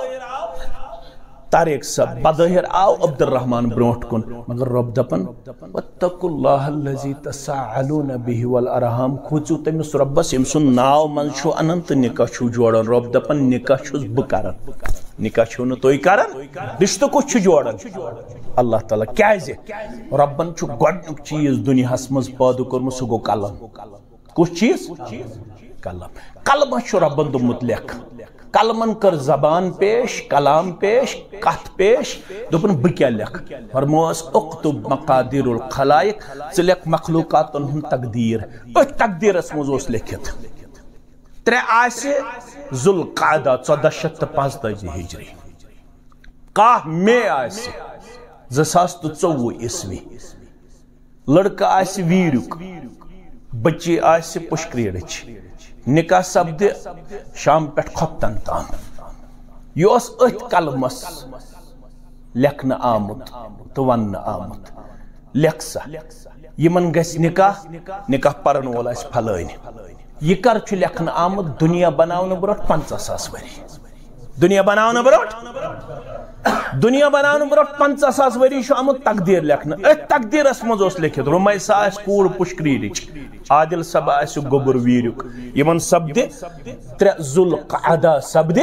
طارق صٲب، بظٲہر آو عبدالرحمان برونٛٹھ کُن۔ مگر رۄب دپان، واتقوا اللہ الذی تساءلون بہ والارحام، کھوٗژِو تٔمِس رۄبس، ییٚمۍ سُنٛد ناو منٛز چھُو انان تہٕ نکاح چھُو جوڑان۔ رۄب دپان، نکاح چھُس بہٕ کران، نکاح چھِو نہٕ تُہۍ کران۔ رشتہٕ کُس چھُ جوڑان؟ اللہ تعالیٰ۔ کیازِ؟ رۄبن چھُ گۄڈنیُک چیٖز دُنیاہس منٛز پٲدٕ کوٚرمُت، سُہ گوٚو قلم۔ کُس چیٖز؟ قلم۔ قلمس چھُ رۄبن دوٚپمُت، لیکھ۔ قلمن کٔر زبان پیش، کلام پیش، کتھ پیش، دوٚپُن، بہٕ کیٛاہ لیکھٕ؟ فرمووس، اکتب مقادیر الخلائق، ژٕ لیکھ مخلوقاتن ہُنٛد تقدیر۔ أتھۍ تقدیرس منٛز اوس لیکھِتھ، ترٛےٚ آسہِ ذوالقعدہ، ژۄدہ شیٚتھ تہٕ پانٛژتٲجی ہجری، کاہ مے آسہِ، زٕ ساس تہٕ ژوٚوُہ عیسوی۔ لڑکہٕ آسہِ ویٖریُک، بچی آسہِ پُشکریٖرٕچ۔ نکاح سپدِ شام پٮ۪ٹھ خۄفتن تام۔ یہِ اوس أتھۍ قلمس لیکھنہٕ آمُت تہٕ وننہٕ آمُت، لیکھ سا، یِمن گژھِ نکاح، نکاح پرن وول آسہِ فلٲنۍ۔ یہِ کر چھُ لیکھنہٕ آمُت؟ دُنیا بناونہٕ برونٛٹھ پنٛژاہ ساس ؤری۔ دُنیا بناونہٕ برونٛٹھ، دُنیا بناونہٕ برونٛٹھ پنٛژاہ ساس ؤری چھُ آمُت تقدیر لیکھنہٕ۔ أتھۍ تقدیرس منٛز اوس لیکھِتھ، رُمیسا آسہِ کوٗر پُشکریٖرٕچ، عادل صٲب آسہِ گوٚبُر ویٖریُک۔ یِمن سپدِ ترٛےٚ ذوالقعدہ سپدِ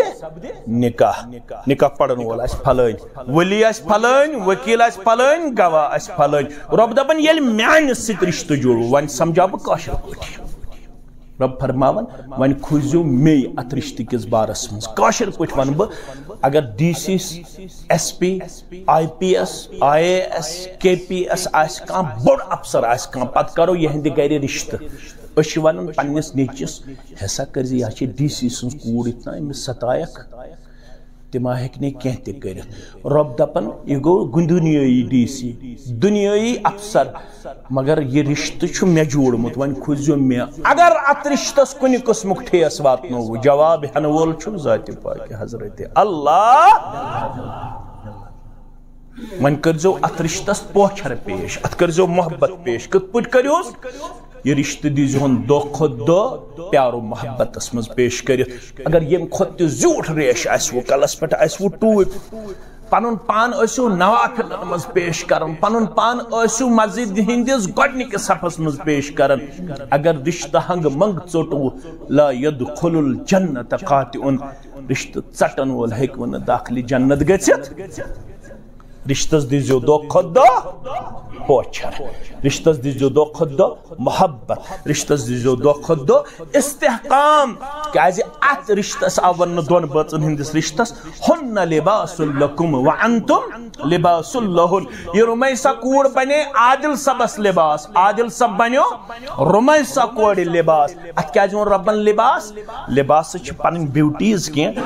نکاح۔ نکاح پرن وول آسہِ فلٲنۍ، ولی آسہِ فلٲنۍ، وکیل آسہِ فلٲنۍ، گواہ آسہِ فلٲنۍ۔ رۄب دپان، ییٚلہِ میانہِ سۭتۍ رشتہٕ جوڑو، وۄنۍ سمجھاو بہٕ کٲشِر پٲٹھۍ۔ رۄب فرماوان، وۄنۍ کھوٗژِو مے اتھ رشتہٕ کِس بارس منٛز۔ کٲشِر پٲٹھۍ ونہٕ بہٕ، اگر D C, S P, I P S, I A S, K P S آسہِ کانٛہہ بوٚڑ افسر آسہِ کانٛہہ، پتہٕ کرو یِہنٛدِ گرِ رشتہٕ۔ أسۍ چھِ ونان پننِس نیٚچوِس، ہسا کٔرۍ زِ، یہِ چھِ ڈی سی سٕنٛز کوٗر، یہِ تہِ نہ أمِس ستایکھ۔ تہِ ما ہیٚکہِ نہٕ کینٛہہ تہِ کٔرِتھ۔ رۄب دپان، یہِ گوٚو گُ-، دُنیٲیی ڈی سی، دُنیٲیی افسر، مگر یہِ رشتہٕ چھُ مےٚ جوڑمُت، وۄنۍ کھوٗژِو مےٚ۔ اگر اتھ رشتس کُنہِ قٕسمُک ٹھیس واتنووٕ، جواب ہٮ۪نہٕ وول چھُ ذاتِ پاک حضرت اللہ۔ وۄنۍ کٔرۍزیو اتھ رشتس پوچھر پیش، اتھ کٔرۍزیو محبت پیش۔ کِتھ پٲٹھۍ کٔرِوس؟ یہِ رشتہٕ دیٖزِہون دۄہ کھۄتہٕ دۄہ پیار و محبتس منٛز پیش کٔرِتھ۔ اگر ییٚمہِ کھۄتہٕ تہِ زیوٗٹھ ریش آسہِ وُ، کلس پٮ۪ٹھ آسہِ وُ ٹوٗپۍ، پنُن پان ٲسِو نوافلن منٛز پیش کران، پنُن پان ٲسِو مسجد ہٕنٛدِس گۄڈنِکِس صفس منٛز پیش کران۔ اگر رشتہٕ ہنٛگہٕ منٛگہٕ ژوٚٹوٕ، لا یدخل الجنت قاطع، رشتہٕ ژٹن وول ہیٚکہِ وُنہٕ داخلہِ جنت گٔژھِتھ۔ رشتس دیٖزیو دۄہ کھۄتہٕ دۄہ پوچھر، رشتس دیٖزیو دۄہ کھۄتہٕ دۄہ محبت، رشتس دیٖزیو دۄہ کھۄتہٕ دۄہ استحکام۔ کیازِ اتھ رشتس آو وننہٕ دۄن بٲژن ہٕنٛدِس رشتس، ہن لباس لکم وانتم لباس لہن۔ یہِ رُمیسا کوٗر بنے عادل صٲبس لباس، عادل صٲب بنیو رُمیسا کورِ لباس۔ اتھ کیازِ ووٚن رۄبن لباس؟ لباسس چھِ پنٕنۍ بیوٹیز کینٛہہ،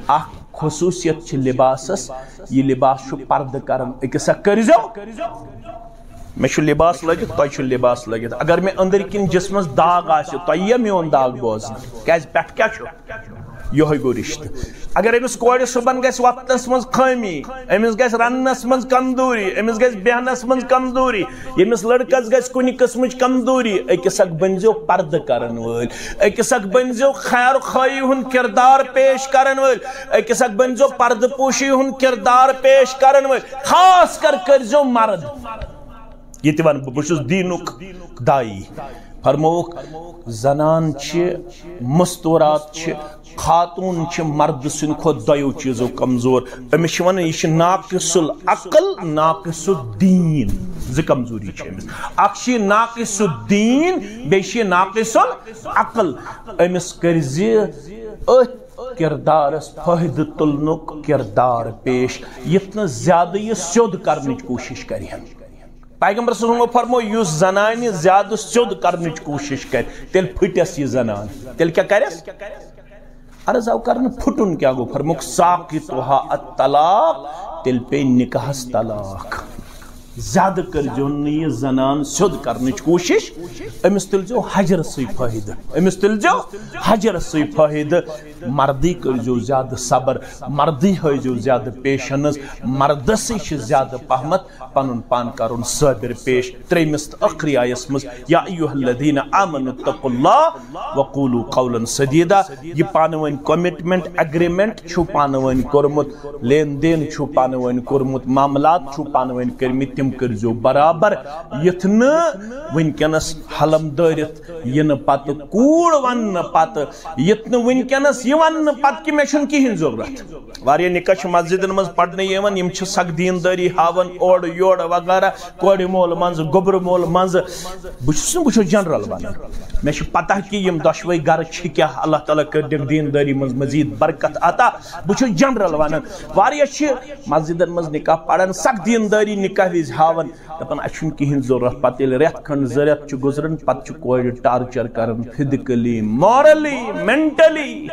اکھ خصوٗصیت چھِ لباسس، یہِ لباس چھُ پردٕ کران۔ أکِس اکھ کٔرۍزیو، مےٚ چھُ لباس لٲگِتھ، تۄہہِ چھُ لباس لٲگِتھ۔ اگر مےٚ أنٛدٕرۍ کِنۍ جسمس داغ آسہِ، تۄہہِ یِیا میون داغ بوزنہٕ؟ کیازِ پٮ۪ٹھ کیٛاہ چھُ؟ یِہوٚے گوٚو رشتہٕ۔ اگر أمِس کورِ صُبحن گژھِ وۄتھنس منٛز خٲمی، أمِس گژھِ رننس منٛز کمزوری، أمِس گژھِ بیہنس منٛز کمزوری، ییٚمِس لڑکس گژھِ کُنہِ قٕسمٕچ کمزوری، أکِس اکھ بٔنۍزیو پردٕ کرن وٲلۍ، أکِس اکھ بٔنۍزیو خیر خواہی ہُنٛد کردار پیش کرن وٲلۍ، أکِس اکھ بٔنۍزیو پردٕ پوشی ہُنٛد کردار پیش کرن وٲلۍ۔ خاص کر کٔرۍزیو مرد۔ یہِ تہِ ونہٕ بہٕ، بہٕ چھُس دیٖنُک داعی۔ فرمووُکھ، زنان چھِ، مستورات چھِ، خاتوٗن چھِ مردٕ سٕنٛدِ کھۄتہٕ دۄیو چیٖزو کمزور۔ أمِس چھِ ونان، یہِ چھِ ناقص العقل، ناقص الدین۔ زٕ کمزوری چھِ أمِس۔ اکھ چھِ یہِ ناقص الدین، بیٚیہِ چھِ یہِ ناقص العقل۔ أمِس کٔرۍ زِ أتھۍ کردارس فٲیدٕ تُلنُک کردار پیش، یُتھ نہٕ زیادٕ یہِ سیوٚد کرنٕچ کوٗشش کرِ ہن۔ پیغمبر صلی اللہ علیہ وسلم فرمو، یُس زنانہِ زیادٕ سیوٚد کرنٕچ کوٗشش کرِ، تیٚلہِ پھٹٮ۪س یہِ زنان۔ تیٚلہِ کیٛاہ کرٮ۪س؟ عرض آو کرنہٕ، پھٹُن کیٛاہ گوٚو؟ فرمووُکھ، ساقطها الطلاق، تیٚلہِ پیٚیہِ نکاحس طلاق۔ زیادٕ کٔرۍزیو نہٕ یہِ زنان سیوٚد کرنٕچ کوٗشش، أمِس تُلۍزیو حجرسٕے فٲیدٕ، أمِس تُلۍزیو حجرسٕے فٲیدٕ۔ مردٕے کٔرۍزیو زیادٕ صبر، مردٕے ہٲیزیو زیادٕ پیشنس، مردسٕے چھِ زیادٕ پہمتھ پنُن پان کرُن صٲبر پیش۔ ترٛیٚیمِس تہٕ ٲخری آیس منٛز، یا ایھا الذین آمنوا اتقوا اللہ وقولوا قولا سدیدا، یہِ پانہٕ ؤنۍ کمٹمنٹ، ایگریمنٹ چھُو پانہٕ ؤنۍ کوٚرمُت، لین دین چھُو پانہٕ ؤنۍ کوٚرمُت، معاملات چھُو پانہٕ ؤنۍ کٔرمٕتۍ، تِم کٔرۍزیو برابر، یُتھ نہٕ وٕنکیٚنس حلم دٲرِتھ یِنہٕ پتہٕ، کوٗر وننہٕ پتہٕ، یُتھ نہٕ وٕنکیٚنس یہِ وننہٕ پتہٕ کہِ مےٚ چھُنہٕ کِہیٖنۍ ضروٗرت۔ واریاہ نکاح چھِ مسجدن منٛز پرنہٕ یِوان، یِم چھِ سخ دیندٲری ہاوان، اورٕ یورٕ وغیرہ، کورِ مول منٛزٕ، گوٚبرٕ مول منٛزٕ۔ بہٕ چھُس نہٕ، بہٕ چھُس جنرل ونان۔ مےٚ چھِ پتہ کہِ یِم دۄشوے گرٕ چھِ کیٛاہ، اللہ تعالیٰ کٔرِنَکھ دیندٲری منٛز مزید برکت عطا۔ بہٕ چھُس جنرل ونان۔ واریاہ چھِ مسجدن منٛز نکاح پران، سخ دیندٲری نکاح وِزِ ہاوان، دپان، اسہِ چھُنہٕ کِہیٖنۍ ضروٗرت۔ پتہٕ ییٚلہِ رٮ۪تھ کھنٛڈ، زٕ رٮ۪تھ چھِ گُزران، پتہٕ چھِ کورِ ٹارچر کران، فزیکلی، مورلی، مینٹلی۔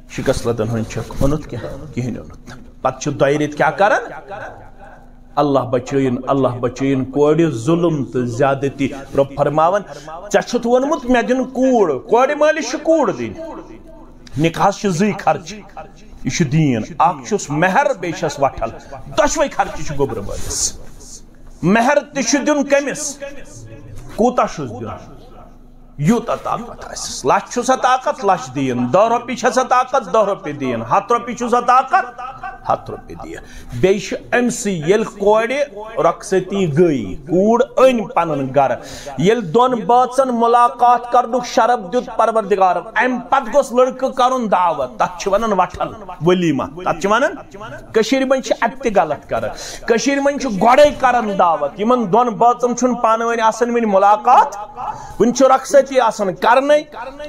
شکست لدن ہُنٛد چھکھ اوٚنُتھ کینٛہہ؟ کِہیٖنۍ اوٚنُتھ نہٕ۔ پتہٕ چھِ دۄیہِ ریٚتۍ کیٛاہ کران؟ اللہ بچٲیِن، اللہ بچٲیِن کورِ ظلم تہٕ زیادتی۔ رۄب فرماوان، ژےٚ چھُتھ ووٚنمُت مےٚ دِن کوٗر، کورِ مٲلِس چھِ کوٗر دِنۍ۔ نکاحس چھِ زٕے خرچہٕ۔ یہِ چھُ دیٖن۔ اکھ چھُس مہر، بیٚیہِ چھَس وۄٹھل۔ دۄشوے خرچہِ چھِ گوٚبرٕ مٲلِس۔ مہر تہِ چھُ دیُن کٔمِس؟ کوٗتاہ چھُس دیُن؟ یوٗتاہ طاقت آسٮ۪س۔ لَچھ چھُ سا طاقت، لَچھ دِیِن۔ دَہ رۄپیہِ چھےٚ سا طاقت، دَہ رۄپیہِ دِیِن۔ ہَتھ رۄپیہِ چھُ سا طاقت، ہَتھ رۄپیہِ دِیِن۔ بیٚیہِ چھُ أمۍ سٕے، ییٚلہِ کورِ رۄخصتی گٔے، کوٗر أنۍ پَنُن گَرٕ، ییٚلہِ دۄن بٲژَن مُلاقات کَرنُک شرف دیُت پروردگارَن، اَمہِ پَتہٕ گوٚژھ لٔڑکہٕ کَرُن دعوت۔ تَتھ چھِ وَنان وَٹھَل، ؤلیٖمہ۔ تَتھ چھِ وَنان، کٔشیٖرِ منٛز چھِ اَتہِ تہِ غلط کَران۔ کٔشیٖرِ منٛز چھِ گۄڈَے کَران دعوت۔ یِمَن دۄن بٲژَن چھُنہٕ پانہٕ ؤنۍ آسان وٕنہِ مُلاقات، وٕنہِ چھُ رۄخصتی آسان کَرنَے۔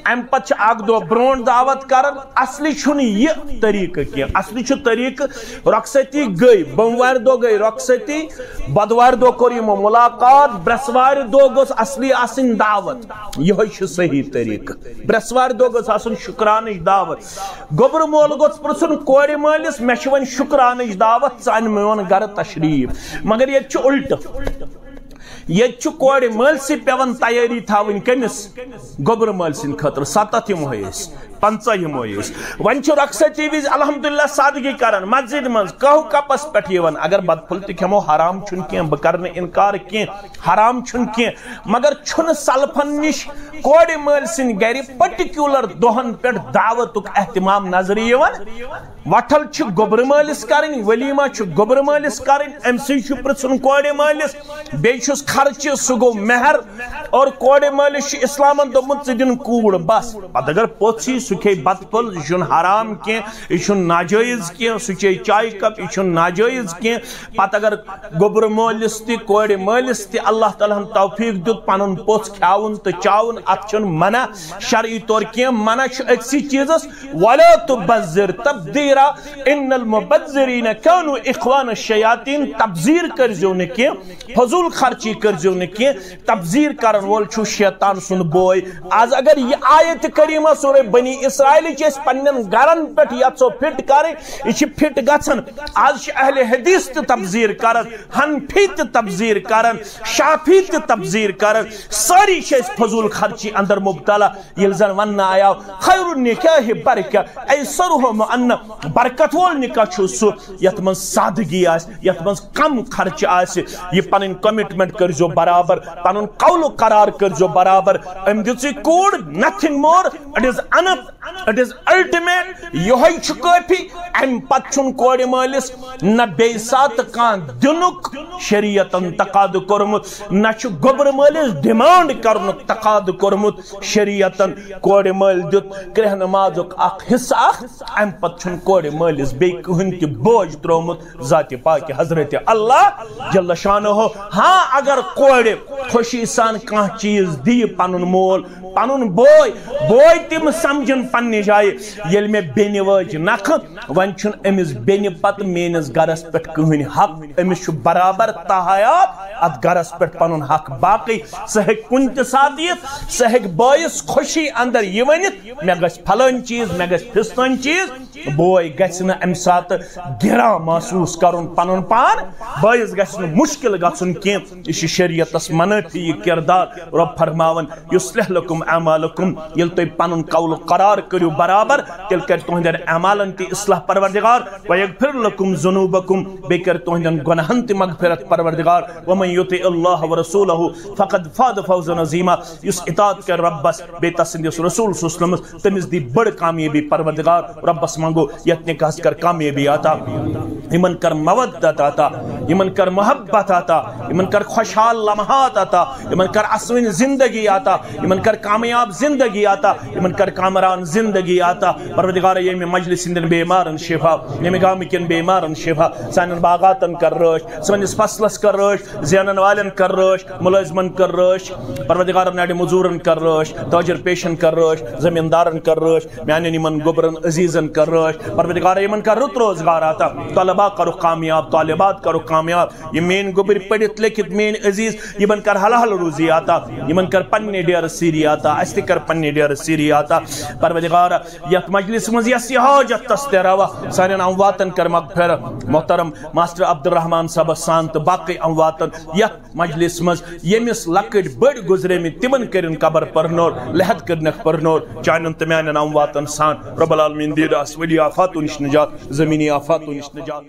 اَمہِ پَتہٕ چھِ اَکھ دۄہ برونٛٹھ دعوت کَران۔ اَصلی چھُنہٕ یہِ طریٖقہٕ کینٛہہ۔ اَصلی چھُ طریٖقہٕ، رۄخصتی گٔے، بوموارِ دۄہ گٔے رۄخصتی، بۄدوارِ دۄہ کوٚر یِمو مُلاقات، برٛٮ۪سوارِ دۄہ گوٚژھ اَصلی آسٕنۍ دعوت۔ یِہوٚے چھُ صحیح طریٖقہٕ۔ برٛٮ۪سوارِ دۄہ گٔژھ آسٕنۍ شُکرانٕچ دعوت۔ گوٚبرٕ مول گوٚژھ پرٛژھُن کورِ مٲلِس، "مےٚ چھِ وۄنۍ شُکرانٕچ دعوت، ژٕ اَن میون گَرٕ تشریٖف۔" مگر ییٚتہِ چھُ اُلٹہٕ۔ ییٚتہِ چھُ کورِ مٲلسٕے پٮ۪وان تیٲری تھاوٕنۍ۔ کٔمِس؟ گوٚبرٕ مٲلۍ سٕنٛدِ خٲطرٕ۔ سَتَتھ یِمو ہے أسۍ، پنٛژاہ یِمو ہے أسۍ۔ وۄنۍ چھِ رۄخصتی وِزِ الحمدللہ سادگی کران، مسجد منٛز قہوٕ کپس پٮ۪ٹھ یِوان۔ اگر بتہٕ پھوٚل تہِ کھٮ۪مو، حرام چھُنہٕ کینٛہہ، بہٕ کرٕ نہٕ انکار کینٛہہ، حرام چھُنہٕ کینٛہہ، مگر چھُنہٕ سلفن نِش کورِ مٲلۍ سٕنٛدِ گرِ پٔٹِکیوٗلر دۄہن پٮ۪ٹھ دعوتُک اہتمام نظرِ یِوان۔ وۄٹھل چھِ گوٚبرٕ مٲلِس کرٕنۍ، ولیمہ چھُ گوٚبرٕ مٲلِس کرٕنۍ، أمۍ سٕے چھُ پرٛژھُن کورِ مٲلِس، بیٚیہِ چھُس خرچہِ، سُہ گوٚو مہر۔ اور کورِ مٲلِس چھُ اِسلامن دوٚپمُت، "ژٕ دِن کوٗر بس۔" پتہٕ اگر پوٚژھ یی، سُہ کھیٚیہِ بتہٕ پھوٚل، یہِ چھُنہٕ حرام کینٛہہ، یہِ چھُنہٕ ناجٲیز کینٛہہ، سُہ چیٚیہِ چایہِ کپ، یہِ چھُنہٕ ناجٲیز کینٛہہ۔ پتہٕ اگر گوٚبرٕ مٲلِس تہِ کورِ مٲلِس تہِ اللہ تعالیٰ ہن توفیٖق دیُت پنُن پوٚژھ کھیاوُن تہٕ چاوُن، اتھ چھُنہٕ منع شرعی طور کینٛہہ۔ منع چھُ أکسٕے چیٖزس، "ولا تبذر تبذیرا، ان المبذرین کانوا اخوان الشیاطین۔" تبذیر کٔرزیو نہٕ کینٛہہ، فضول خرچی کٔرزیو نہٕ کینٛہہ۔ تبذیر کرن وول چھُ شیطان سُنٛد بوے۔ آز اگر یہِ آیت کریمہ سورہ بنی اسرائیل چھِ أسۍ پننٮ۪ن گرن پٮ۪ٹھ یژھو فٹ کرٕنۍ، یہِ چھِ فٹ گژھان۔ آز چھِ اہل حدیث تہِ تبذیر کران، حنفی تہِ تبذیر کران، شافعی تہِ تبذیر کران۔ سٲری چھِ أسۍ فضول خرچی اندر مبتلا۔ ییٚلہِ زن وننہٕ آیاو، "خیر النکاح برکہ، ایسرہ مؤنہ"، برکت وول نکاح چھُ سُہ یتھ منٛز سادگی آسہِ، یتھ منٛز کم خرچہ آسہِ۔ یہِ پنٕنۍ کمٹمنٹ کٔرزیو برابر، پنُن قول و قرار کٔرزیو برابر۔ أمۍ دِژٕے کوٗر، nothing more, it is enough, it is ultimate، یِہوٚے چھُ کٲفی۔ امہِ پتہٕ چھُنہٕ کورِ مٲلِس نہ بیٚیہِ ساتہٕ کانٛہہ دِنُک شریعتن تقاضہٕ کوٚرمُت، نہ چھُ گوٚبرٕ مٲلِس ڈیمانڈ کرنُک تقاضہٕ کوٚرمُت۔ شریعتن کورِ مٲلۍ دیُت کرٛہنہٕ مازُک اکھ حصہٕ اکھ، امہِ پتہٕ چھُنہٕ کورِ مٲلِس بیٚیہِ کٕہٕنۍ تہِ بوج ترٛوومُت ذاتِ پاکہِ حضرت اللہ جل شانہ۔ ہاں، اگر کورِ خوشی سان کانٛہہ چیٖز دِیہِ پنُن مول، پنُن بوے، بوے تِم سمجھن پننہِ جایہِ، ییٚلہِ مےٚ بیٚنہِ وٲج نکھٕ، وۄنۍ چھُنہٕ أمِس بیٚنہِ پتہٕ میٲنِس گرس پٮ۪ٹھ کٕہٕنۍ حق، أمِس چھُ برابر تحیات اتھ گرس پٮ۪ٹھ پنُن حق باقٕے۔ سُہ ہیٚکہِ کُنہِ تہِ ساتہٕ یِتھ، سُہ ہیٚکہِ بٲیِس خوشی اندر یہِ ؤنِتھ، "مےٚ گژھِ پھلٲنۍ چیٖز، مےٚ گژھِ فستٲنۍ چیٖز۔" بوے گژھِ نہٕ امہِ ساتہٕ گران محسوٗس کرُن پنُن پان، بٲیِس گژھِ نہٕ مُشکل گژھُن کینٛہہ۔ یہِ چھُ شریعتس منٲفی یہِ کردار۔ رۄب فرماوان، "یصلح لکم اعمالکم"، ییٚلہِ تُہۍ پنُن قول قرار کٔرِو برابر، تیٚلہِ کرِ تُہنٛدٮ۪ن اعمالن تہِ اصلاح پروردگار، "ویغفر لکم ذنوبکم"، بیٚیہِ کرِ تُہنٛدٮ۪ن گۄناہن تہِ مغفرت پروردگار۔ "ومن یطع اللہ ورسولہ فقد فاز فوزا عظیما"، یُس اطاعت کرِ رۄبس بیٚیہِ تسٕنٛدِس رسول صلی اللہ علیہ وسلمس، تٔمِس دی بٔڑ کامیٲبی پروردگار۔ رۄبس منٛگو یتھ نکاحس کر کامیٲبی عطا، یِمن کر مودت عطا، یِمن کر محبت عطا، یِمن کر خوشحال لمحات عطا، یِمن کر اسوٕنۍ زندگی عطا، یِمن کر کامیاب زندگی عطا، یِمن کر کامران زندگی عطا۔ پروردگار، ییٚمہِ مجلس ہٕنٛدٮ۪ن بیمارن شفا، ییٚمہِ گامہٕ کٮ۪ن بیمارن شفا، سانٮ۪ن باغاتن کر رٲچھ، سٲنِس فصلس کر رٲچھ، زینن والٮ۪ن کر رٲچھ، مُلٲزمن کر رٲچھ، پروردگار، نڑِ مزورن کر رٲچھ، تاجر پیشن کر رٲچھ، زمیٖندارن کر رٲچھ، میانٮ۪ن یِمن گوٚبرن عزیزن کر رٲچھ۔ پروردگار، یِمن کر رُت روزگار عطا، طلبا کرُکھ کامیاب، طالبات کرُکھ کامیاب۔ یِم میٲنۍ گوٚبٕرۍ پٔرِتھ لیٚکھِتھ میٲنۍ عزیٖز، یِمن کر حلال روزی عطا، یِمن کر پننہِ ڈیرٕ سیٖری عطا، اسہِ تہِ کر پننہِ ڈیرٕ سیٖری عطا۔ پروردگارا، یتھ مجلس منٛز یس یہِ حاجت تس تہِ روا، سانٮ۪ن امواتن کر مغفرت۔ محترم ماسٹر عبدالرحمان صٲبس سان تہٕ باقٕے امواتن یتھ مجلس منٛز ییٚمِس لۄکٕٹۍ بٔڑۍ گُزریمٕتۍ، تِمن کٔرِن قبر پرنور، لحد کٔرنکھ پرنور، چانٮ۪ن تہٕ میانٮ۪ن امواتن سان۔ رب العالمین دِیِن اسہِ ؤلی آفاتو نِش نجات، زمینی آفاتو نِش نجات۔